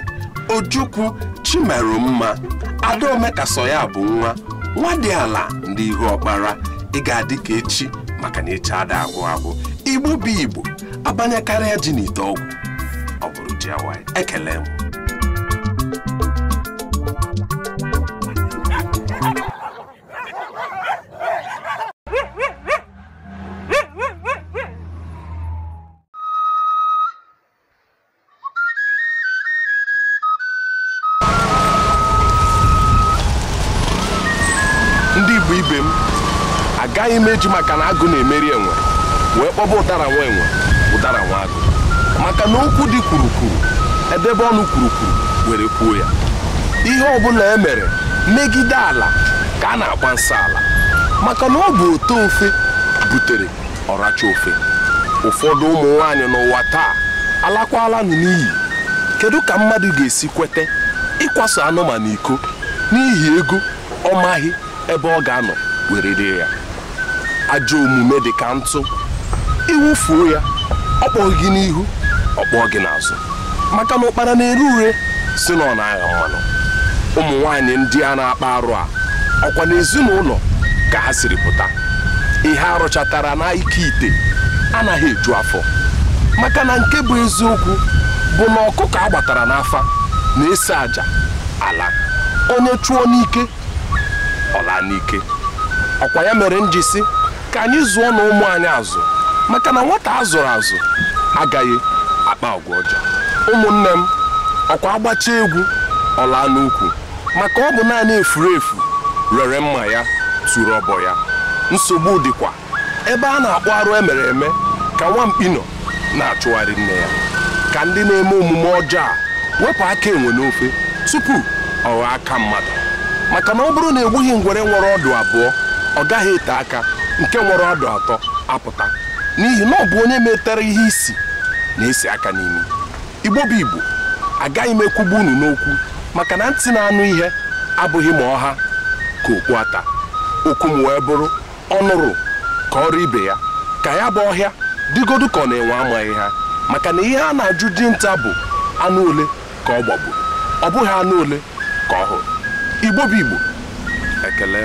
Ojukwu Chimerụ mma, Ada Omekasọ ya bụ nwa nwa dị ala ndị ihu ọkpara. Ị ga-adị ka echi, maka na echi ada agwụ agwụ. Igbo bụ Igbo, abanyekarịa ji n'ite ọgwụ, ọ bụrụ ji awaị. Ekele m. Ndị Igbo ibe m, agaghị m eji maka na agụ na-emeri enwe wee kpọba ụdara nwa enwe ụdara nwa agụ, maka na okwu dị kwurukwuru edebe ọnụ kwurukwuru were kwuo ya. Ihe ọbụla e mere megide ala ka a na-agba nsọ ala, maka na ọ bụ ote ofe butere ọracha ofe. Ụfọdụ ụmụ nwaanyị n'ụwa taa alakwalanụ n'iyi. Kedu ka mmadụ ga-esi kwete ịkwaso anụmanụ iko n'ihi ego ọ maghị ebe ọ ga-anọ were rie ya? Ajọ omume dị ka ntụ, iwufuo ya ọ kpọghị gị n'ihu, ọ kpọọ gị n'azụ, maka na ụkpara na-ere ure si na ọ na-agha mmanụ. Ụmụ nwaanyị ndị a na-akpa arụ a, ọkwa n'ezinụlọ ka ha siri pụta. Ihe arụchatara na ike ite anaghị eju afọ, maka na nke bụ eziokwu bụ na ọkụkọ a gbatara n'afa na-ese àjà ala. Onye chụọ n'ike ọ laa n'ike. Ọkwa ya mere njisi ka anyị zụọ na ụmụ anyị azụ, maka na nwata azụrụ azụ agaghị akpa agwa ọjọọ. Ụmụnne m, ọkwa agbacha egwu ọ laa n'ukwu, maka ọ bụ naanị efurefu rere mma ya tụrụ ọbọ ya. Nsogbu dịkwa ebe a na-akpọ arụ emere eme ka nwamkpi nọ na-achụgharị nne ya. Ka ndị na-eme omume ọjọọ a wepụ aka enwe n'ofe tupu ọ ghọọ aka mmadụ, maka na ọ bụrụ na egbughị ngwere nwere ọdụ abụọ, ọ gaghị ete aka nke nwere ọdụ atọ apụta, n'ihi na ọ bụ onye metere ihe isi na-esi aka n'imi. Igbo bụ Igbo, agaghị m ekwugbu unu n'okwu, maka na ntị na-anụ ihe abụghị ma ọha ka okpu ata. Okwu m wee bụrụ ọnụrụ ka ọrụ ibe ya, ka ya bụ ọhịa dịgodu ka ọ na-enwe amaghị ha, maka na ihe a na-ajụ dinta bụ anụ ole ka ọ gbagburu, ọ bụghị anụ ole ka ọ hụrụ. Igbo bụ Igbo, ekele.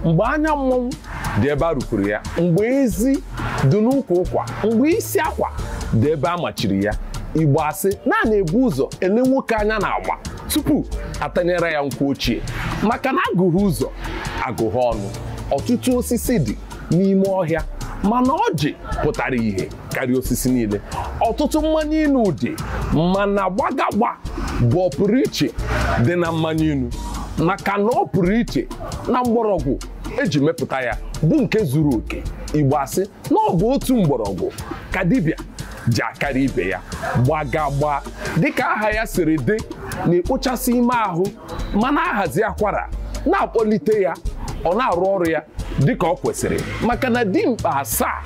Mgbe anya mmọnwụ dị ebe a rụkwuru ya, mgbe ezi dị n'ụkwa ụkwa, mgbe isi akwa dị ebe a machiri ya, Igbo asị na a na-ebu ụzọ ele nwoke anya n'agba tupu atanyere ya nkwụ ochie, maka na agụghị ụzọ agụghị ọnụ. Ọtụtụ osisi dị n'ime ọhịa, mana ọjị pụtara ihe karịa osisi niile. Ọtụtụ mmanya inu dị, mana gbagagba bụ ọpụrụ iche dị na mmanya inu, maka na ọ pụrụ iche na mgbọrọgwụ eji mepụta ya bụ nke zuru oke. Igbo asị na ọ bụ otu mgbọrọgwụ ka dibịa ji akarị ibe ya. Gbagagba dịka aha ya siri dị, na-ekpochasị ime ahụ ma na-ahazi akwara, na-akpọlite ya, ọ na-arụ ọrụ ya dịka ọ kwesịrị, maka na dimkpa asaa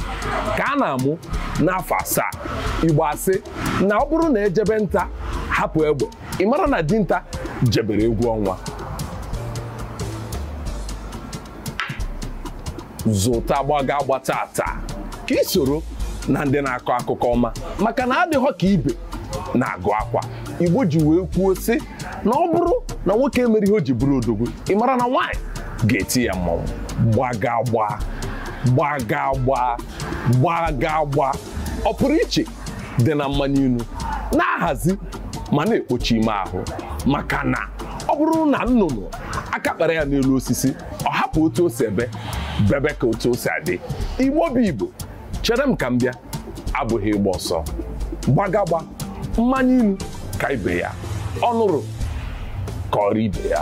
ka a na-amụ n'afọ asaa. Igbo asị na ọ bụrụ na ejebe nta hapụ egbe, ị mara na dinta jebere egwu ọnwa. Zụta gbagagba tata ka ị soro na ndị na-akọ akụkọ ọma, maka na adịghọ ka ibe na-agụ akwa. Igbo ji wee kwuo sị na ọ bụrụ na nwoke emere ihe o ji bụrụ odogwu, ị mara na nwaanyị ga-eti ya mmọnwụ. Gbagagba, gbagagba, gbagagba, ọ pụrụ iche dị na mmanya inu, na-ahazi ma na-ekpochi ime ahụ, maka na ọ bụrụ na nnụnụ aka kpara ya n'elu osisi, ọ hapụ otu o si ebe bebe ka otu o si adị. Igbo bụ Igbo, chere m ka m bịa, abụghị ịgba ọsọ. Gbagagba, mmanya inu ka ibe ya, ọ nụrụ ka ọrụ ibe ya.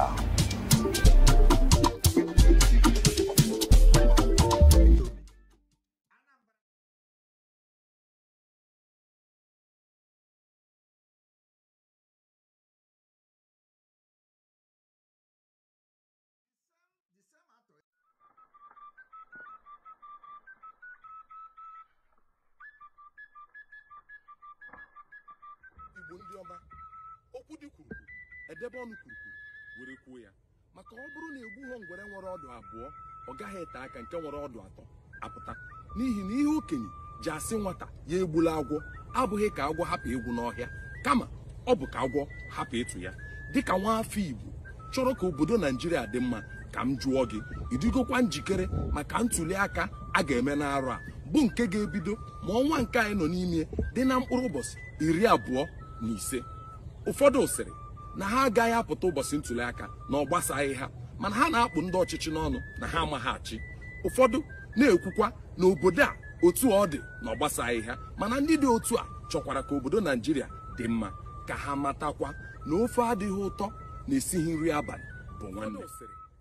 Igbo ndị ọma, okwu dị kwurukwu edebe ọnụ kwurukwu were kwuo ya, maka ọ bụrụ na egbughọ ngwere nwere ọdụ abụọ, ọ gaghị ete aka nke nwere ọdụ atọ apụta, n'ihi na ihe okenye ji asị nwata ya egbula agwọ abụghị ka agwọ hapụ egwu n'ọhịa, kama Ọ bụ ka agwọ hapụ ịtụ ya. Dịka nwa afọ Igbo chọrọ ka obodo Naijiria dị mma, ka m jụọ gị, ịdịgokwa njikere maka ntuli aka a ga-eme n'arọ a, bụ nke ga-ebido ma ọnwa nke anyị nọ n'ime dị na mkpụrụ ụbọchị 25? Ụfọdụ sịrị na ha agaghị apụta ụbọchị ntuli aka na ọ gbasaghị ha, mana ha na-akpụ ndị ọchịchị n'ọnụ na ha amaghị achị. Ụfọdụ na-ekwukwa na obodo a otu ọ dị na ọ gbasaghị ha, mana ndị dị otu a chọkwara ka obodo Naijiria dị mma, ka ha matakwa na ofe adịghị ụtọ na-esighị nri abalị bụ nwanne.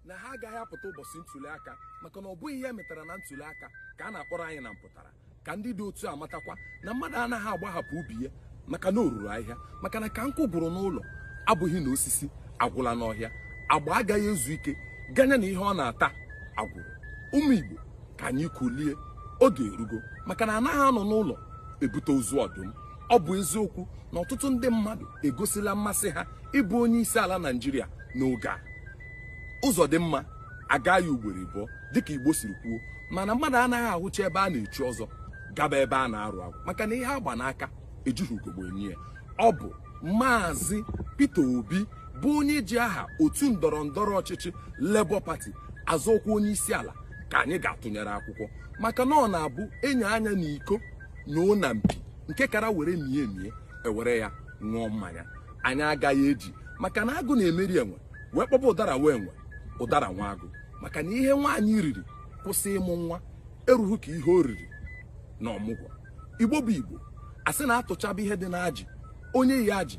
Na ha agaghị apụta ụbọchị ntuli aka maka na ọ bụghị ihe metara na ntuli aka ka a na-akpọrọ anyị na mpụtara. Ka ndị dị otu a matakwa na mmadụ anaghị agbahapụ ubi ya maka na o ruru ahịhịa, maka na ka nkụ gwụrụ n'ụlọ abụghị na osisi agwụla n'ọhịa. Agba agaghị ezu ike ganye na ihe ọ na-ata agwụrụ. Ụmụ Igbo, ka anyị kulie, oge erugo, maka na anaghị anọ n'ụlọ ebute ozu ọdụm. Ọ bụ eziokwu na ọtụtụ ndị mmadụ egosila mmasị ha ịbụ onye isi ala Naijiria n'oge a. Ụzọ dị mma agaghị ugboro ịbụọ dịka Igbo siri kwuo, mana mmadụ anaghị ahụcha ebe a na-echu ọzọ gaba ebe a na-arụ agwụ, maka na ihe agba n'aka ejighị ugogbe enye ya. Ọ bụ Maazị Peter Obi bụ onye ji aha otu ndọrọ ndọrọ ọchịchị Labour Party azọkwa onye isi ala ka anyị ga-atụnyere akwụkwọ, maka na ọ na-abụ enyo anya na iko nyoo na mpi nke kara were mie emie ewere ya ṅụọ mmanya. Anyị agaghị eji maka na agụ na-emeri enwe wee kpọba ụdara wee enwe ụdara nwa agụ, maka na ihe nwaanyị riri kwụsị ịmụ nwa erughị ka ihe o riri na ọmụgwọ. Igbo bụ Igbo, asị na-atụchaba ihe dị n'ajị, onye yi ajị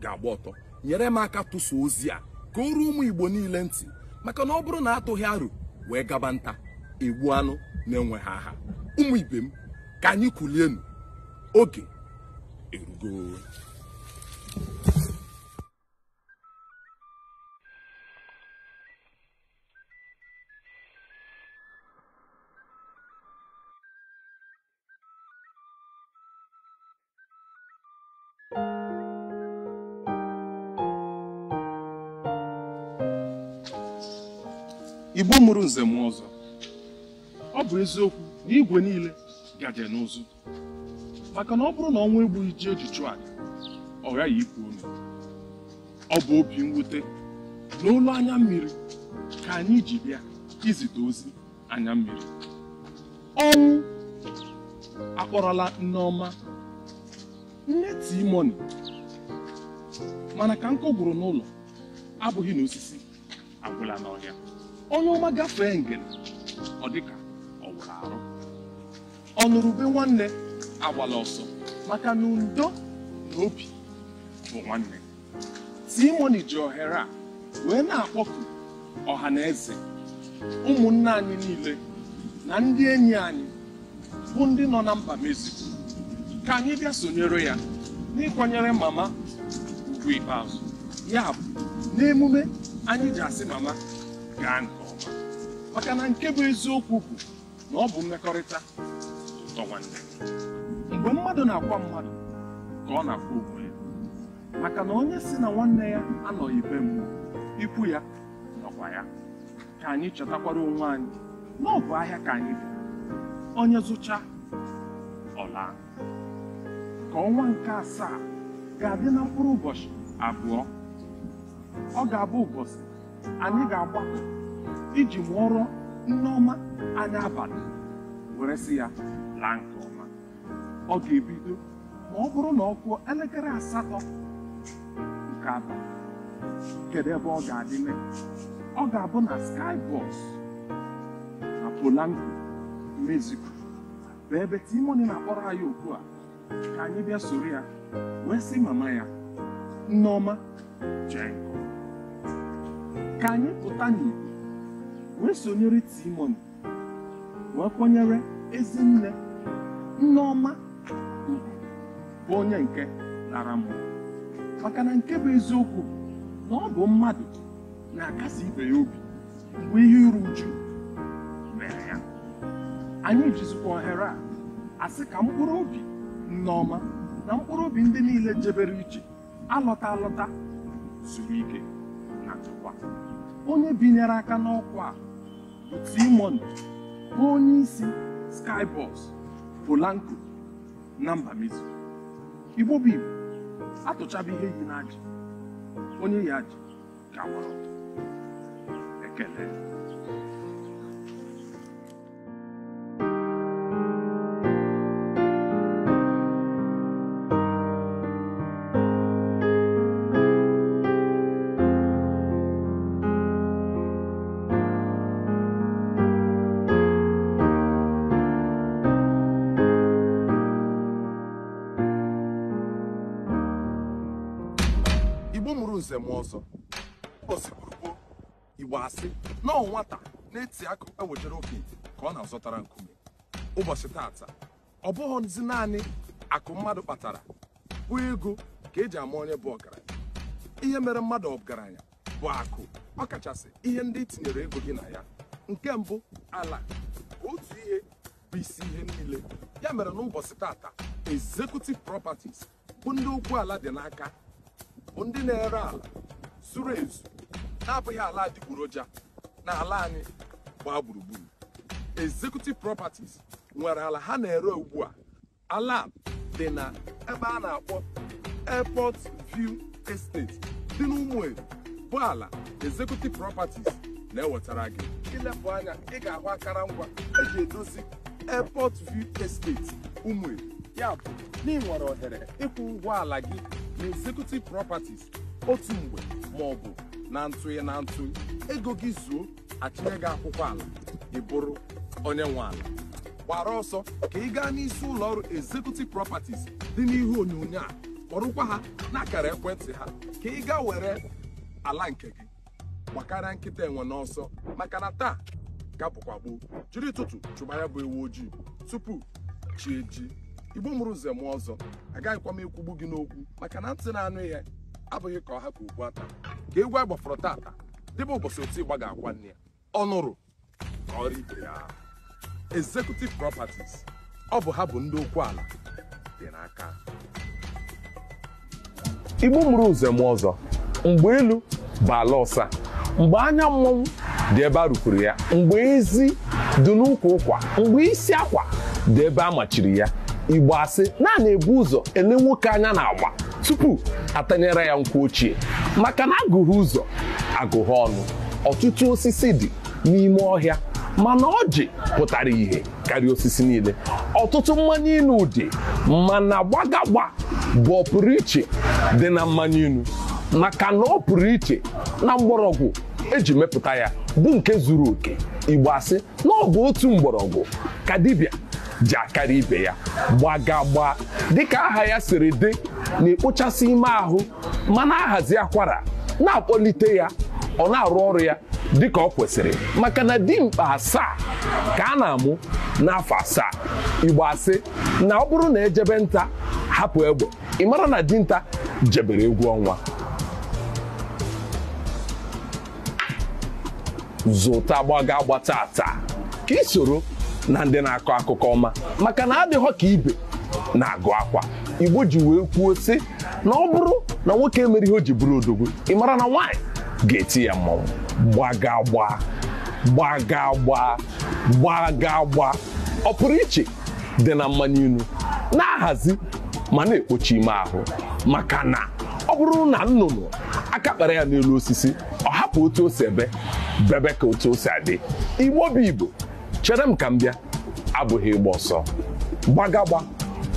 ga-agba ọtọ. Nyere m aka tụsa ozi a ka o ruo ụmụ Igbo niile ntị, maka na ọ bụrụ na atụghị aro wee gaba nta egbu anụ na-enweghị aha. Ụmụ ibe m, ka anyị kulienu, oge erugo. Igbo mụrụ nze m ọzọ, ọ bụ eziokwu na igwe niile gaje n'ụzụ, maka na ọ bụrụ na ọnwa egbughị ji eji chụọ aja, ọ ghaghị ikwu ome. Ọ bụ obi mwute na olu anya mmiri ka anyị ji bịa izite ozi anya mmiri. Ọnwụ akpọrọla Nneọma, nne T-Money, mana ka nkụ gwụrụ n'ụlọ abụghị na osisi agwụla n'ọhịa. Onye ọma gafee ngene, ọ dịka ọ wụrụ arụ. Ọnụrụbe nwanne agbala ọsọ, maka na udo na obi bụ nwanne. T-Money ji ohere a wee na-akpọku ọha na eze, ụmụnne anyị niile na ndị enyi anyị bụ ndị nọ na mba Mexico, ka anyị bịa sonyere ya n'ịkwanyere mama ugwu ikpeazụ. Ya bụ n'emume anyị ji asị mama gaa nke ọma, maka na nke bụ eziokwu bụ na ọ bụ mmekọrịta ụtọ nwanne. Mgbe mmadụ na-akwa mmadụ ka ọ na-akwa onwe ya, maka na onye si na nwanne ya anọghị be mmụọ, ikwu ya nọkwa ya. Ka anyị chọtakwara onwe anyị na ọ bụ ahịa ka anyị bịara, onye zụcha ọla. Ka ọnwa nke asaa ga-adị na mkpụrụ ụbọchị 2, ọ ga-abụ ụbọchị anyị ga-agbakọ iji mụọrọ Nneọma anya abalị were sị ya laa nke ọma. Ọ ga-ebido ma ọ bụrụ na ọ kụọ elekere 8 nke abalị. Kedu ebe ọ ga-adị mee? Ọ ga-abụ na Skybus na Polanco, Mexico, bụ ebe T-Money na-akpọrọ anyị ugbu a ka anyị bịa soro ya wee sị mama ya, Nneọma jee nke ọma. Ka anyị pụta n'igwe wee sonyere T-Money wee kwanyere ezinne Nneọma ugwu bụ onye nke lara mmụọ, maka na nke bụ eziokwu na ọ bụ mmadụ na-akasi ibe ya obi mgbe ihe iru uju mere ya. Anyị jizikwa ohere a asị ka mkpụrụ obi Nneọma na mkpụrụ obi ndị niile jebere iche alọta alọta zuru ike na nchekwa. Onye binyere aka n'ọkwa a bụ T-Money, bụ onye isi Skybus Polanco na mba Mexico. Igbo bụ Igbo, Atụchaba ihe yi n'ajị, onye yi ajị ga-agbara ọtọ. Ekele. Igbo mụrụ nze m ọzọ, ụbọchị gburugburu Igbo asị na ọ nwata na-eti akụ ewejere okenye ka ọ na-azọtara nkume. Ụbọchị tata, ọ bụghịzi naanị akụ mmadụ kpatara bụ ego ka eji ama onye bụ ọgaranya. Ihe mere mmadụ ọgaranya bụ akụ, ọkachasị ihe ndị tinyere ego gị na ya. Nke mbụ, ala, otu ihe bụ isi ihe niile. Ya mere n'ụbọchị tata, Executive Properties bụ ndị okwu ala dị n'aka, bụ ndị na-ere ala zuru ezu na-abụghị ala adịgboroja na ala anyị gbaa gburugburu. Executive Properties nwere ala ha na-ere ugbu a. Ala dị na ebe a na-akpọ Airport View Estate dị n'Ụmụeri bụ ala Executive Properties na-ewetara gị. Ilepụ anya, ị ga-ahụ akara ngwa eji edozi Airport View Estate Ụmụeri. Ya bụ na ị nwere ohere ịkwụ ụgwọ ala gị na Executive Properties otu mgbe ma ọ bụ na ntụghị na ntụ. Ego gị zuo, achịnye gị akwụkwọ ala, ị bụrụ onye nwe ala. Gbara ọsọ ka ị gaa n'isi ụlọ ọrụ Executive Properties dị n'ihu onyonyo a, kpọrọkwa ha n'akara ekwentị ha ka ị gaa were ala nke gị. Gbakarịa nkịta enwe n'ọsọ, maka na taa ka bụkwa gboo. Jiri ụtụtụ chụba ya bụ ewu ojii tupu chi eji. Igbo mụrụ nze mụọ ọzọ, agaghịkwa m ekwugbu gị n'okwu, maka na ntị na-anụ ihe abụghị ka ọha ka ugbu ata. Ka egwu a gbafọrọ tata dịbe ụbọchị otu ịgba ga-akwa nne ya, ọ nụrụ ka ọrụ ibe ya. Executive Properties, ọ bụ ha bụ ndị okwu ala dị n'aka. Igbo mụrụ nze mụọ ọzọ, mgbe elu bụ ala ọsa, mgbe anya mmọnwụ dị ebe a rụkwuru ya, mgbe ezi dị n'ụkwa ụkwa, mgbe isi akwa dị ebe a machiri ya. Igbo asị na a na-ebu ụzọ ele nwoke anya n'agba tupu atanyere ya nkwụ ochie, maka na agụghị ụzọ agụghị ọnụ. Ọtụtụ osisi dị n'ime ọhịa, mana ọjị pụtara ihe karịa osisi niile. Ọtụtụ mmanya inu dị, mana gbagagba bụ ọpụrụ iche dị na mmanya inu, maka na ọ pụrụ iche na mgbọrọgwụ eji mepụta ya bụ nke zuru oke. Igbo asị na ọ bụ otu mgbọrọgwụ ka dibịa ji akarị ibe ya. Gbagagba dịka aha ya siri dị, na-ekpochasị ime ahụ ma na-ahazi akwara, na-akpọlite ya, ọ na-arụ ọrụ ya dịka ọ kwesịrị, maka na dimkpa asaa ka a na-amụ n'afọ asaa. Igbo asị na ọ bụrụ na ejebe nta hapụ egbe, ị mara na dinta jebere egwu ọnwa. Zụta gbagagba tata ka ị soro na ndị na-akọ akụkọ ọma, maka na adịghọ ka ibe na-agụ akwa. Igbo ji wee kwuo sị na ọ bụrụ na nwoke emere ihe o ji bụrụ odogwu, ị mara na nwaanyị ga-eti ya mmọnwụ. Gbagagba, gbagagba, gbagagba, ọ pụrụ iche dị na mmanya inu, na-ahazi ma na-ekpochi ime ahụ, maka na ọ bụrụ na nnụnụ aka kpara ya n'elu osisi, ọ hapụ otu o si ebe bebe ka otu o si adị. Igbo bụ Igbo, chere m ka m bịa, abụghị ịgba ọsọ. Gbagagba,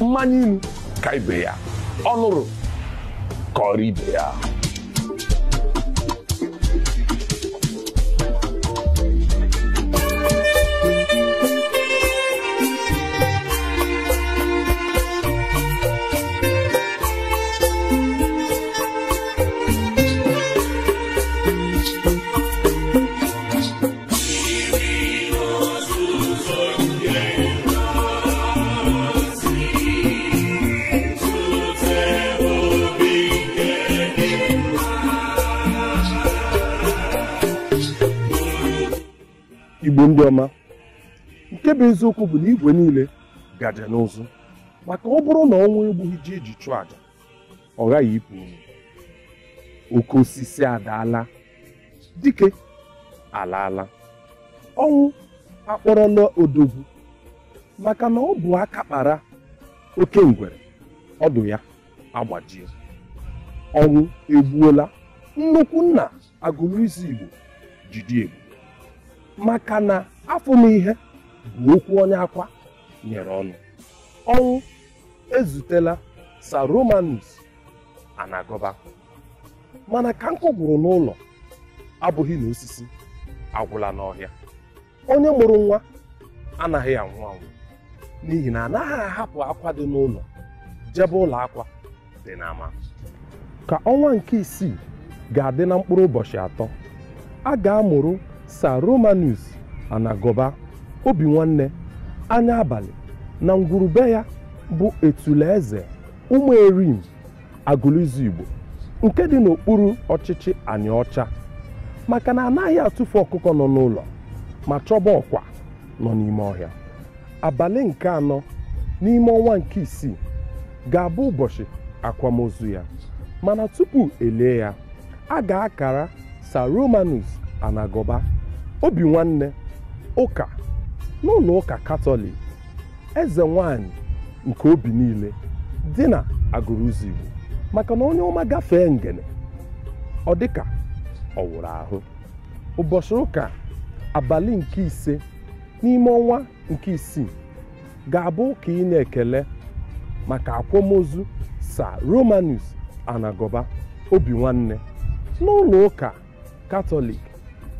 mmanya inu ka ibe ya, ọ nụrụ ka ọrụ ibe ya. Igbo ndị ọma, nke bụ eziokwu bụ na igwe niile gaje n'ụzụ, maka ọ bụrụ na ọnwụ egbughị ji eji chụọ àjà, ọ ghaghị ịpụ uru. Oke osisi adaala, dike alaala, ọnwụ akpọrọla odogwu, maka na ọ bụ aka kpara oke ngwere, ọdụ ya agbajie. Ọnwụ egbuola nnukwu nna Agụlụ Igbo jide ebube, maka na afọ m ihe bụ okwu onye akwa nyere ọnụ. Ọnwụ ezutela Sir Romanus Anagọba, mana ka nkụ gwụrụ n'ụlọ abụghị na osisi agwụla n'ọhịa. Onye mụrụ nwa anaghị anwụ anwụ, n'ihi na anaghị ahapụ akwa dị n'ụlọ jebe ụlọ akwa dị n'ama. Ka ọnwa nke isii ga-adị na mkpụrụ ụbọchị 3, a ga-amụrụ Sir Romanus Anagọba obi nwanne anya abalị na ngwurube ya bụ Etule Eze Ụmụerim Agụlụ Igbo nke dị n'okpuru ọchịchị Anịọcha, maka na anaghị atụfu ọkụkọ nọ n'ụlọ ma chọba ọkwa nọ n'ime ọhịa. Abalị nke 4 n'ime ọnwa nke isii ga-abụ ụbọchị akwamozu ya, mana tupu elie ya, a ga-akara Sir Romanus Anagọba obi nwanne ụka n'ụlọ ụka Katọlik eze nwanyị nke obi niile dị na Agụlụ Igbo, maka na onye ọma gafee ngene ọ dịka ọ wụrụ ahụ. Ụbọchị ụka abalị nke 5 n'ime ọnwa nke isii ga-abụ ụka inye ekele maka akwamozu Sir Romanus Anagọba obi nwanne n'ụlọ ụka Katọlik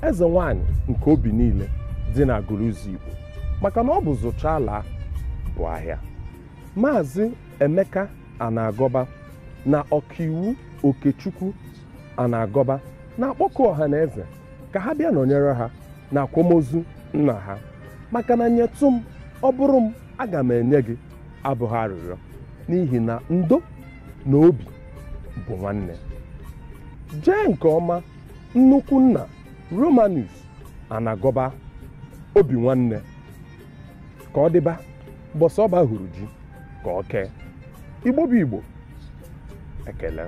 eze nwanyị nke obi niile dị na Agụlụ Igbo, maka na ọ bụ zụchala bụ ahịa. Maazị Emeka Anagọba na ọkaiwu Okechukwu Anagọba na-akpọku ọha na eze ka ha bịa nọnyere ha na akwamozu nna ha, maka na nyetụ m ọ bụrụ m aga m enye gị abụghị arịrịọ, n'ihi na ndo na obi bụ nwanne. Jee nke ọma nnukwu nna Romanus Anagọba obi nwanne, ka ọ dịba bọsọ ọba hụrụ ji ka ọ kee. Igbo bụ Igbo, ekele.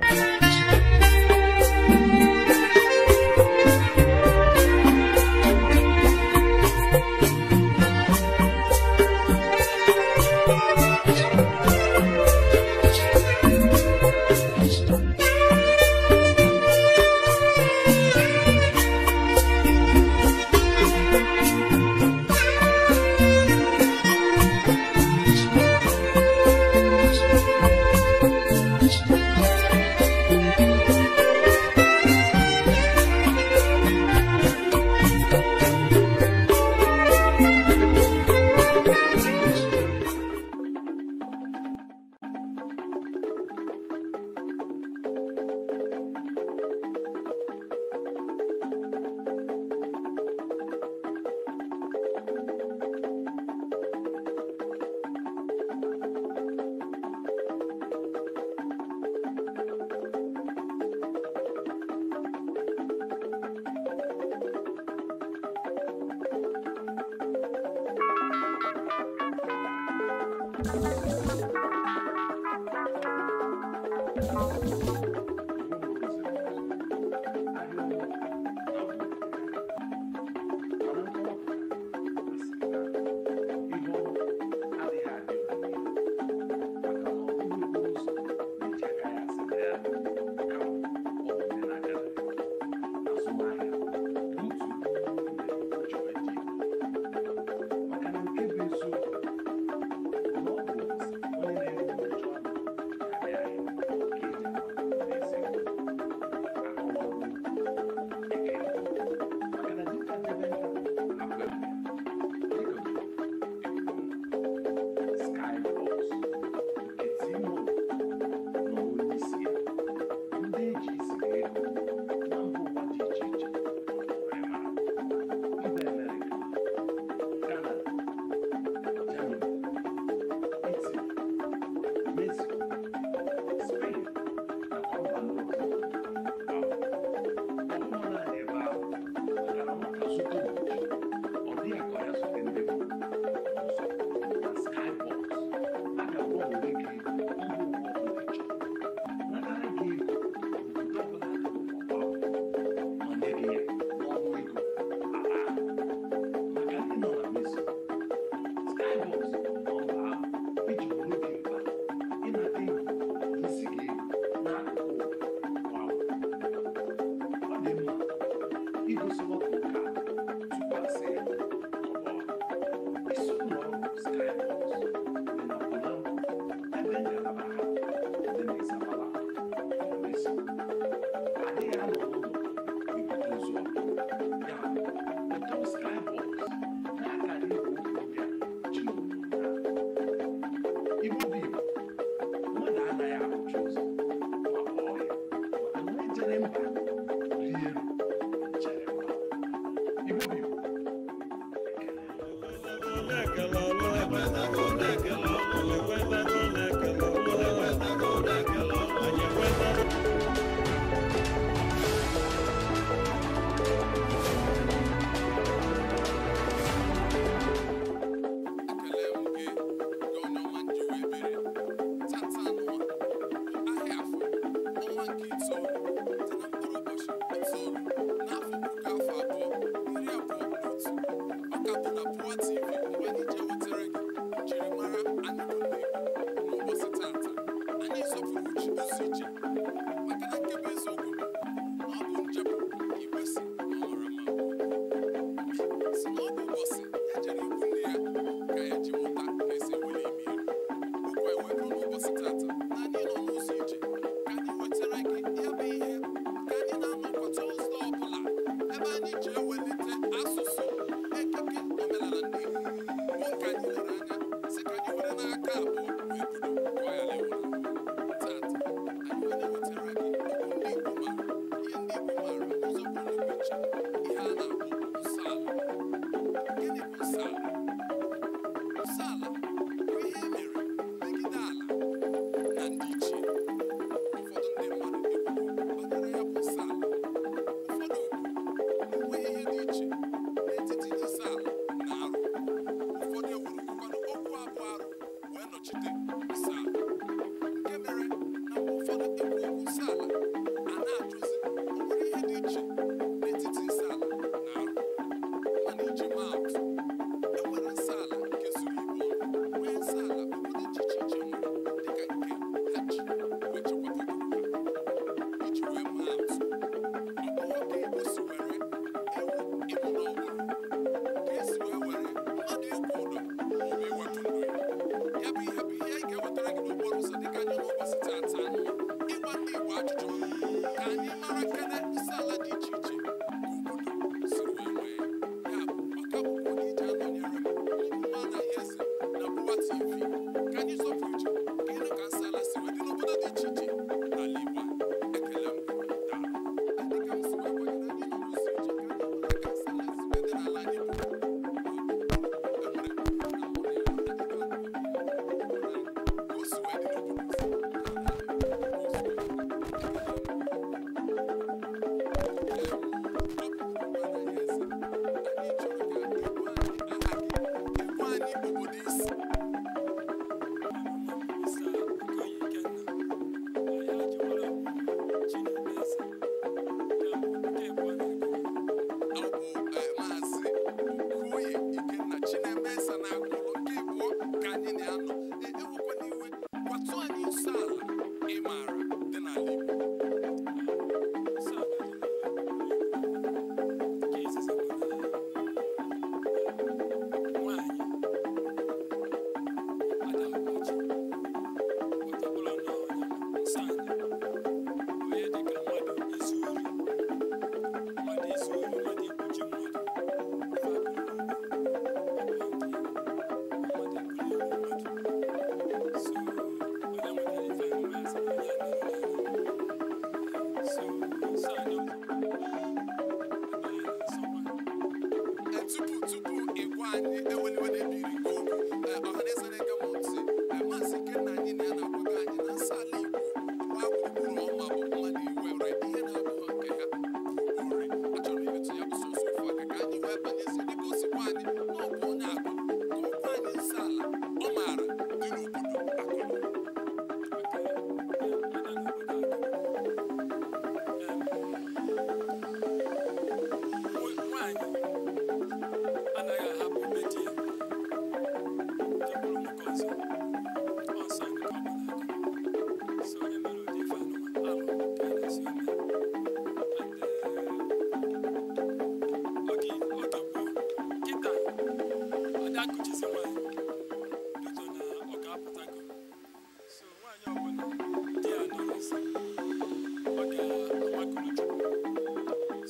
Ndị Igbo, mmadụ anaghị ahụchi ụzọ ma ọ ọhịa, maka na onye jere mba rie elu jere mba. Igbo bụ Igbo. Ekele m gị, gị onye ọma nji wee biri. Tata anụwa bụ ahịa afọ, ọnwa nke itoolu, dị na mkpụrụ ụbọchị 9 n'afọ 2021. Ọ ka bụ na Bụwa TV mgbe anyị ji ewetara gị njirimara anyị bụ ndị Igbo. N'ụbọchị tata, anyị zọpụrụ uche ụzọ ije, maka na nke bụ eziokwu bụ na ọ bụ njepụ Igwe si na ọ mara mma nke ukwuu. Si na ọ bụ ụbọchị ya jere ikwu nne ya ka ya ji mụta ka esi eweli imi elu. Okwu anyị wee bụrụ n'ụbọchị tata na anyị nọ n'ụzọ ije ka anyị wetara gị ya bụ ihe ka anyị na-anọkwa Tọzdee ọbụla, ebe anyị ji ewelite asụsụ, ekike, omenala ndị Igbo bụ nke anyị lere anya sị ka anyị were n'aka abụọ wee bido ka ọ ghara ịwụ na tata anyị wee na-ewetara gị okwu ndị Igbo maara, ihe ndị Igbo maara n'ụzọ pụrụ nnukwu iche, ihe a na-akpọ nsọ ala. Gịnị bụ nsọ ala? Nsọ ala bụ ihe e mere megide ala na ndị ichie. Ụfọdụ ndị mmadụ ekwugo banyere ya bụ nsọ ala. Ụfọdụ bụ na onweghị ihe dị iche n'etiti nsọ ala na arụ. Ụfọdụ ewerukwanụ okwu abụọ arụ wee nọchite nsọ ala, nke mere na mgbe ụfọdụ ekwu okwu nsọ ala, a na-ajụzi o nwere ihe dị iche n'etiti nsọ ala na arụ. Mana iji maa atụ, e nwere nsọ ala nke zuru Igbo ọnụ, nwee nsọ ala obodo dị iche iche nwere, dịka nke ha ji wee chekwaba obodo ha. Iji wee maa atụ, ọ bụ ka Igbo si were ewu ịmụ n'ọgbụrụ, ka esi wee were mmadụ ịkwụ ụdọ maọbụ iwepụ ndụ ya. Ya bụ ihe bụ ihe anyị ga-ewetara gị n'okporo ụzọ dịka anyị n'ụbọchị tata anụwa ịgba ndị Igbo ajụjụ ka anyị mara kene nsọ ala dị iche iche ka obodo siri wee nwee. Ya bụ ọka bụkwa onye ije anọnyere m mbụ nwa anaghị eze na Bụwa TV, ka anyị zọpụ iche ka ịnụ ka nsọ ala si wee dị n'obodo dị iche iche n'ala Igbo a. Ekele m gị, daalụ. Dịka m si wee gwa gị na anyị nọ n'ụzọ ije ka anyị mara ka nsọ ala si wee dị n'ala anyị bụ ka o si wee dị n'obodo. Anyị chọrọ ka ịgwa anyị aha gị, ịgwa anyị obodo isi. Mr. Okoye Ikenna, ya jiwara Chinebeze, ya bụ nke abụọ na-agụ. Ọ bụ Maazị Okoye Ikenna Chinemeze na-akụrụ nke ịbụọ ka anyị na-anọ. Ewekwana iwe, gwatụ anyị nsọ ala ị maara dị n'ala Igbo. Nsọ ala dị n'ala Igbo. Nke izizi bụ na nwaanyị adahụ ọjị, ọtọgbọrọ n'ọnya nsọ anyị onye dịka mmadụ izu ori, mmadụ izu ori, mmadụ igbuji mmadụ ife akụrụ n'ugbo, ọ bụ nke ya, mmadụ eburu ewu mmadụ. So onye nwetara ife ahụ wee sị na onye a merụrụ anya. So nsọ anyị ọzọ ebe anyị na-asọkwa. Tupu ịgwa anyị, eweliwe na-ebiri gị okwu. Ọhaneze na-ege m ntị, Maazị Ikenna anyị na ya na-agwago anyị na nsọ ala Igbo gbaa gburugburu ọma bụ mmadụ iwere ihe na-abụghị nke ha bụ ori. Achọrọ m imetụ ya bụ sọsọ ofu aka ka anyị wee banyezie dịka o si gwa anyị na ọ bụ onye agụ, ka ọ gwa anyị nsọ ala ọ maara dị n'obodo Agụlụ. Maka abịa n'obodo Agụlụ, nwaanyị anaghị ahapụ be di ya jekwuru nwoke ọzọ. Ọ nsọ anyị ka ọ bụ n'Agụlụ. So onye mere ụdị ife anụnwa, alụ ka a na-asị o mee. And oge gboo, kịta ada akụchizi nwaanyị duto na ụka apụtago. So nwaanyị ọbụla di ya nọrọzi, ọ ga-amakụrụ Chukwu,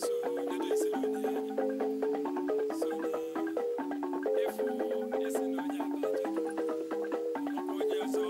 so nedo ezinụlọ ya anya. So na ịfụ esi na onye aba ajadu, ọmakwa onye ọzọ.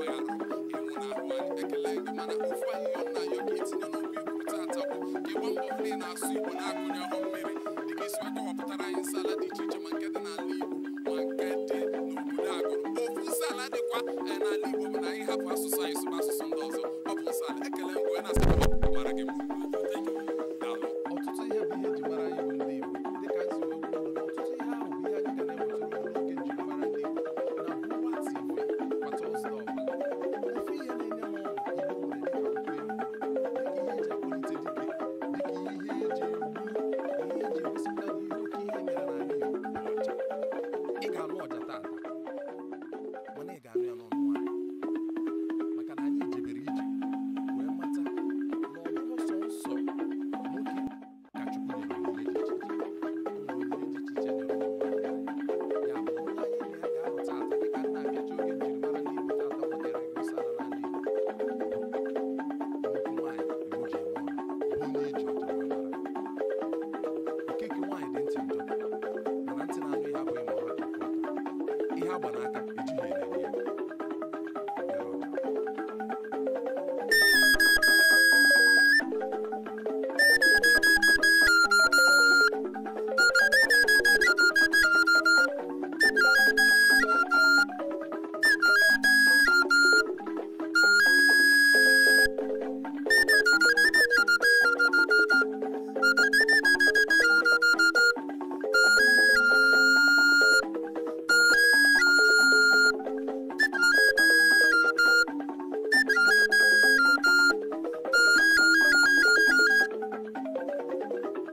ọ ghara ịnwụnahụ anyị. Ekele gị, mana ofu ahịhịa nna ya ka itinye n'okwu ikwuru tata bụ ka ịgba mbọ hụ na ị na-asụ Igbo na-akụnye ọhụ mmiri, dịka isi wee kọwapụtara anyị nsala dị iche iche, ma nke dị n'ala Igbo ma nke dị n'obodo Agụrụ. Ofu nsala dịkwa n'ala Igbo bụ na anyị hapụ asụsụ anyị sụba asụsụ ndị ọzọ. Ọ bụ nsala. Ekele m wee na-asị ka ọ mara gị mma. Daalụ. Ọtụtụ ihe bụ ihe eji mara anyị bụ ndị Igbo, dịka anyị si wee kwuo na ọtụtụ ihe ahụ bụ ihe anyị ga na-ewetara unu n'oge njirimara ndị Igbo na Bụwa TV kwa Tọzdee ọbụla. Ofu ihe na-enye m ọṅụ Igbo nwere dịka nkwụ elu, dịka ihe eji akpọlite dike, dịka ihe eji egbu, ihe eji egosipụta na ihe oke ihe mere n'ala Igbo bụ ọja. Ị ga-anụ ọja tata, mana ị ga-anụ ya n'ọnụ nwaanyị, maka na anyị jebere ije wee mata na ọ bụghị sọnsọ nwoke ka Chukwu nyere onyinye dị iche iche. O nwere onyinye dị iche iche nyere ụmụ nwaanyị anyị. Ya bụ na onye anyị na ya ga-anọ tata, dịka nna apịacha oge njirimara ndị Igbo tata wetara gị nsọ ala n'ala Igbo, bụ nnukwu nwaanyị Igbo ji eme ọnụ, bụ onye eji ọja wee mara. Okeke nwaanyị dị ntị njọ, mana ntị na-anụ ihe abụghị ma ọha ka ọka. Ihe agba n'aka ejighị elele ya. Bịara ọja.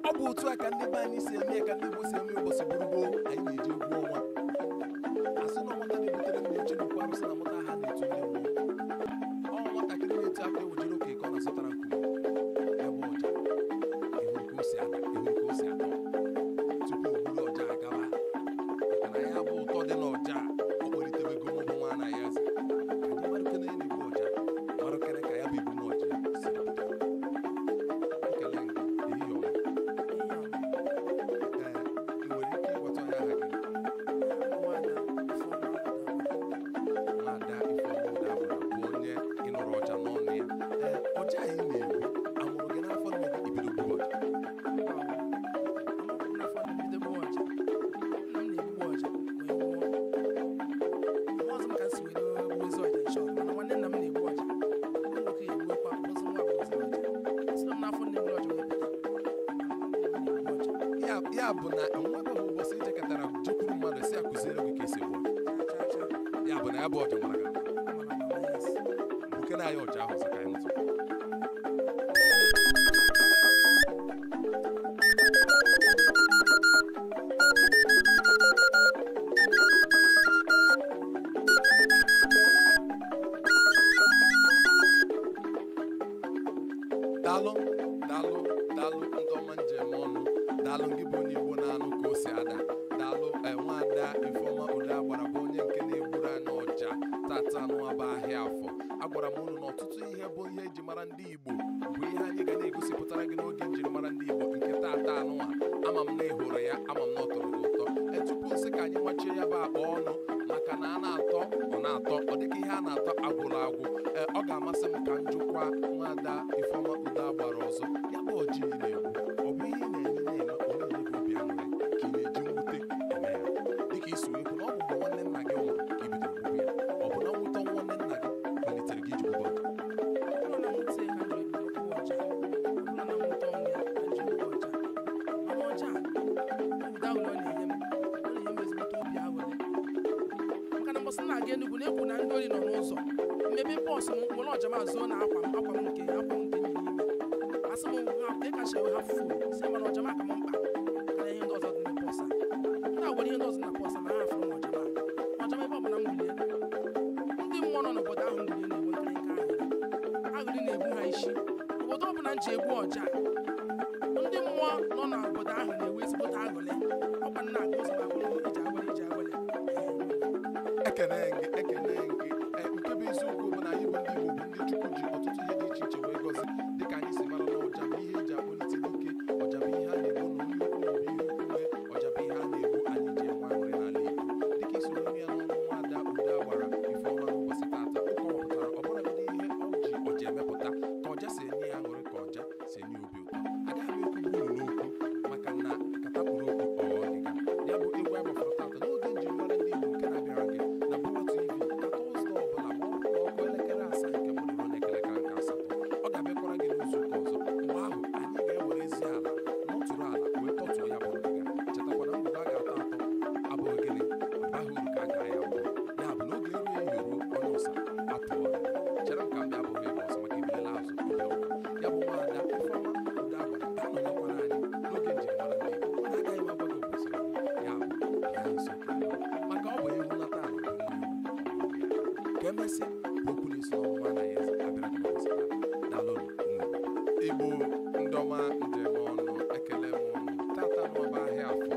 Ọ bụ otu a ka ndị be anyị si eme ya, ka ndị Igbo si eme ụbọchị bụrụ gboo. Anyị na-eji egwu ọnwa asị na nwata na-ebutere nna oche n'okwu arụsị na mụta ha na-etu ndị mmụọ. Ọ nwatakịrị na-etu aka ewejere oke ka ọ na-azụtara nkume ya bụ ọja. Ịhụrụ ka o si ada, ịhụrụ ka o si atọ tupu o buru ọja agaba, maka na ya bụ ụtọ dị n'ọja ọ kpọlitebego mụ bụ nwa anaghị eze. Ka anyị marụkene onye na-egbu ọja, marụkene ka ya bụ ebumọja siri bido. Ekele gị, ehihie ọma. Ee, ị nwere ike ịgwata onye aha gị? Nwaada Ifeọma Nwaada Ifeọma Udeagbara bụ onye ịnụrụ ọja n'ọnụ ya. Ee, ọja anyị na-egbu, amụrụ gị n'afọ nne gị ibido gbuwe ọja? N'afọ ndị bido gbuwe ọja, nna m na-egbugbu ọja wee nwụọ. Amaghịzị m ka m si wee gbuwezi ọja in short, mana nwanne nna m na-egbu ọja. Nwa nwoke ya egbuokwa, bụzi nwa bụzi ọja. Si na m n'afọ nne gburu ọja wee pụta. Nwanne m na-egbu ọja. Ya bụ na enwebeghị ụbọchị ijekọtara jekwuru mmadụ si akụziere gị ka esi egbu ọja? Cha cha cha. Ya bụ na ya bụ ọja nwara gị ahụ. Amara m ama, yes. Bukene anyị ọja ahụ ọzọ ka anyị nụtụ. Daalụ, daalụ, daalụ ndị ọma njem ọnụ. Daalụ gị bụ onye Igbo na-anụ ka o si ada. Daalụ nwaada Ifeọma Udeagbara bụ onye nke na-egburu anyị ọja tata n'ọba ahịa afọ. Agwara m unu na ọtụtụ ihe bụ ihe eji mara ndị Igbo bụ ihe anyị ga na-egosipụtara gị n'oge njirimara ndị Igbo nke tata anụnwa. Ama m na ị hụrụ ya, ama m na ọ tọrọ gị ụtọ. Ee, tupu nsị ka anyị machie ya bụ akpa ọnụ, maka na a na-atọ ọ na-atọ, ọ dịka ihe a na-atọ agwụla agwụ. Ee, ọ ga-amasị m ka m jụkwa nwaada Ifeọma Udeagbara ọzọ, ya bụ ọjị ị na-egbu, ọ bụ ihe ị na-eme na-eme ọ na-enye gị obi aṅụrị, ka ị na-eji mwute eme ya? Dịka isi wee kwu na ọ bụ mgbe nwanne nna gị nwụrụ ka i bidoro gbube ya, ọ bụ na mwute ọnwụ nwanne nna gị kpalitere gị iji gbube ọja? Ọ bụrụ na mwute ka m ji bido gbuwe ọja, ọ bụrụ na mwute ọnwụ ya ka m ji gbuwe ọja, mana ọja a, obodo ahụ na ọ na-enye m, ọ na-enye m ezigbote obi aṅụrị, maka na mbọsị na-aga Enugu na-ekwu na ndị ori nọ n'ụzọ mmepe bọọsụ m were ọja m azụọ na akwa m, akwa m nke akwa m nke nyere ime, asị m ha ka kacha enwe ha fufu si, mana ọja m aka m mkpa karịa ihe ndị ọzọ dị na bọọsụ a. Ndị a were ihe ndị ọzọ dị na bọọsụ a, ma ha fụrụ m ọja m a. Ọja m, ebe ọ bụla m bulie, ndị mmụọ nọ n'obodo ahụ m bulie na-enwe nkịrịnka aṅụrị, aṅụrị na-egbu ha isi. Obodo ọbụla m ji egbu ọja, ndị mmụọ nọ n'obodo ahụ na-enwe ezigbote aṅụrị. Ọkwa nna aga ụzọ ma bụrụ iji awele iji awele. Ekene gị, ekene gị. Ee, nke bụ eziokwu bụ na anyị bụ ndị Igbo bụ ndị Chukwu ji ọtụtụ ihe dị iche iche wee gọzi, dịka anyị si mara na ọja bụ ihe eji akpọlite dike, ọja bụ ihe a na-egbu na onye ukwu maọbụ ihe ukwu mee, ọja bụ ihe a na-egbu anyị ji enwe aṅụrị n'ala Igbo. Dịka isi wee nụ ya n'ọnụ nwaada Udeagbara Ifeọma n'ụbọchị tata, ọ kọwapụtara Bụ okwu na-esi n'ọnụ nwa anaghị eze abịara gị n'ụbọchị taa. Daalụnụ ụmụ Igbo ndị ọma njem ọnụ, ekele m unu. Tata n'ọba ahịa afọ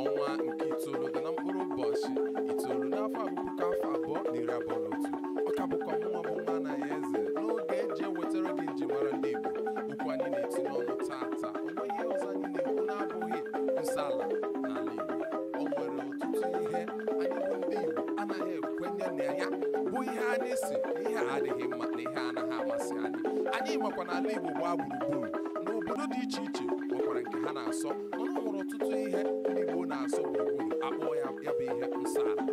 ọnwa nke itoolu dị na mkpụrụ ụbọchị itoolu n'afọ a bụ 2021. Ọ ka bụkwa mụnwa bụ nwa anaghị eze n'oge eji ewetara gị njirimara ndị Igbo. Okwu anyị na-eti n'ọnụ tata, o nweghị ihe ọzọ anyị na-ekwu na-abụghị nsọ ala n'ala Igbo. O nwere ọtụtụ ihe anyị bụ ndị Igbo anaghị ekwenye na ya bụ ihe anyị si na ihe a adịghị mma na ihe anaghị amasị anyị. Anyị makwa na ala Igbo gbaa gburugburu n'obodo dị iche iche nwekwara nke ha na-asọ, mana o nwere ọtụtụ ihe ndị Igbo na-asọ gburugburu akpọ ya ya bụ ihe nsọ ala.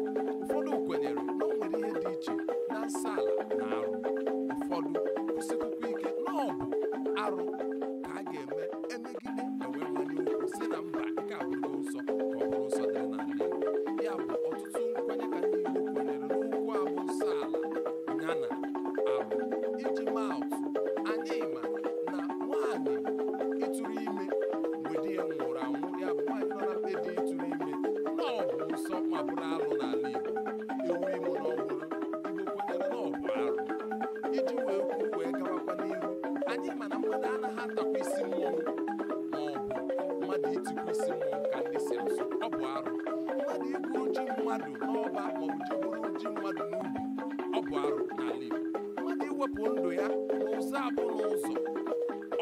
Ụfọdụ kwenyere na o nwere ihe dị iche na nsọ ala na arụ. Ụfọdụ kwụsịtụkwa ike na ọ bụ arụ ka a ga-eme emegide ewee manye okwu si na mba nke a bụrụgo nsọ ka ọ bụrụ nsọ dịrị n'ala Igbo. Ya bụ ọtụtụ nkwenye ka ndị Igbo kwenyere n'okwu a bụ nsọ ala ya na arụ. Iji maa atụ, anyị ma na nwaanyị ịtụrụ ime mgbe di ya nwụrụ anwụ, ya bụ nwaanyị nọ na mkpe di ịtụrụ ime, na ọ bụ nsọ ma bụrụ alụ n'ala Igbo. Ewu ime na ọ bụrụ Igbo kwenyere na ọ bụ arụ. Iji wee kwuru wee gawakwa n'ihu, anyị ma na mmadụ anaghị atakwa isi mmọnwụ ma ọ bụ mmadụ itikwa isi mmọnwụ ka ndị si asụ, ọ bụ arụ. Mmadụ igburu ji mmadụ n'ọba ma ọ bụ ji gburu ji mmadụ n'ubi, ọ bụ arụ n'ala Igbo. Mmadụ iwepụ ndụ ya n'ụzọ abụ n'ụzọ,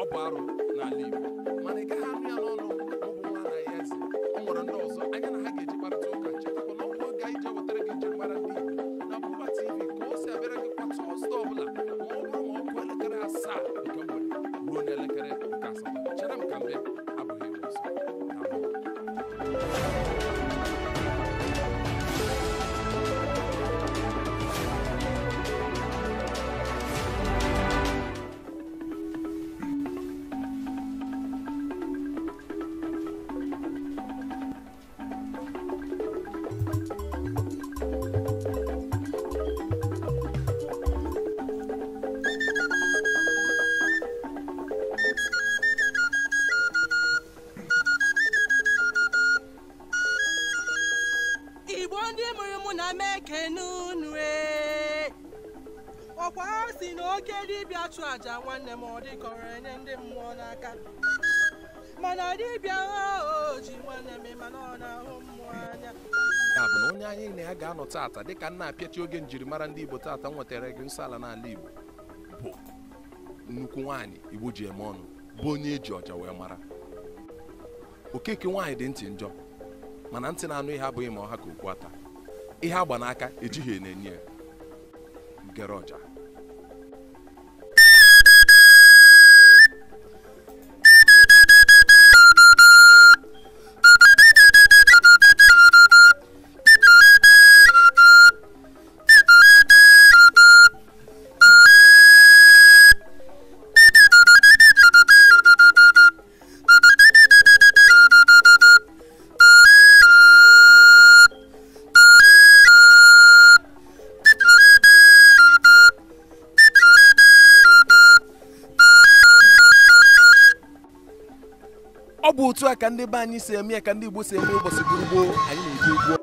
ọ bụ arụ n'ala Igbo. Mana ị gaghị anụ ya n'ọnụ maọbụ nwa anaghị eze. O nwere ndị ọzọ anya na ha ga-eji kparịta ụka. Chetakwa na ọ bụ oge anyị ji ewetara gị njirimara ndị Igbo na Bụba TV ka o si abịara gị kwa Tọzdee ọbụla ma ọ bụrụ ma ọ kụọ elekere 7 nke mgbede ruo n'elekere nke 8. Chere m ka m bịa, abụghị m ọzọ. Daalụ. Igbo ndị mụrụ mụ na m ekene unu ee. Ọkwa ha si na oke dibịa chụ aja nwanne m ọ dịkọrọ enye ndị mmụọ n'aka, mana dibịa o ji nwanne m mana ọ na-ahụ mmụọ anya. Ya bụ na onye anyị na ya ga-anọ taata dịka nna apịachi oge njirimara ndị Igbo taata nwetara gị nsọ ala n'ala Igbo bụ nnukwu nwaanyị Igbo ji eme ọnụ, bụ onye eji ọja wee mara. Okeke nwaanyị dị ntị njọ, mana ntị na-anụ ihe abụghị ma ọha ka okwu ata. Ihe agba n'aka ejighị na-enye ya. Gere ọja. Ọ bụ otu a ka ndị be anyị si eme ya, ka ndị Igbo si eme ụbọchị gburu gboo. Anyị na-eji egwu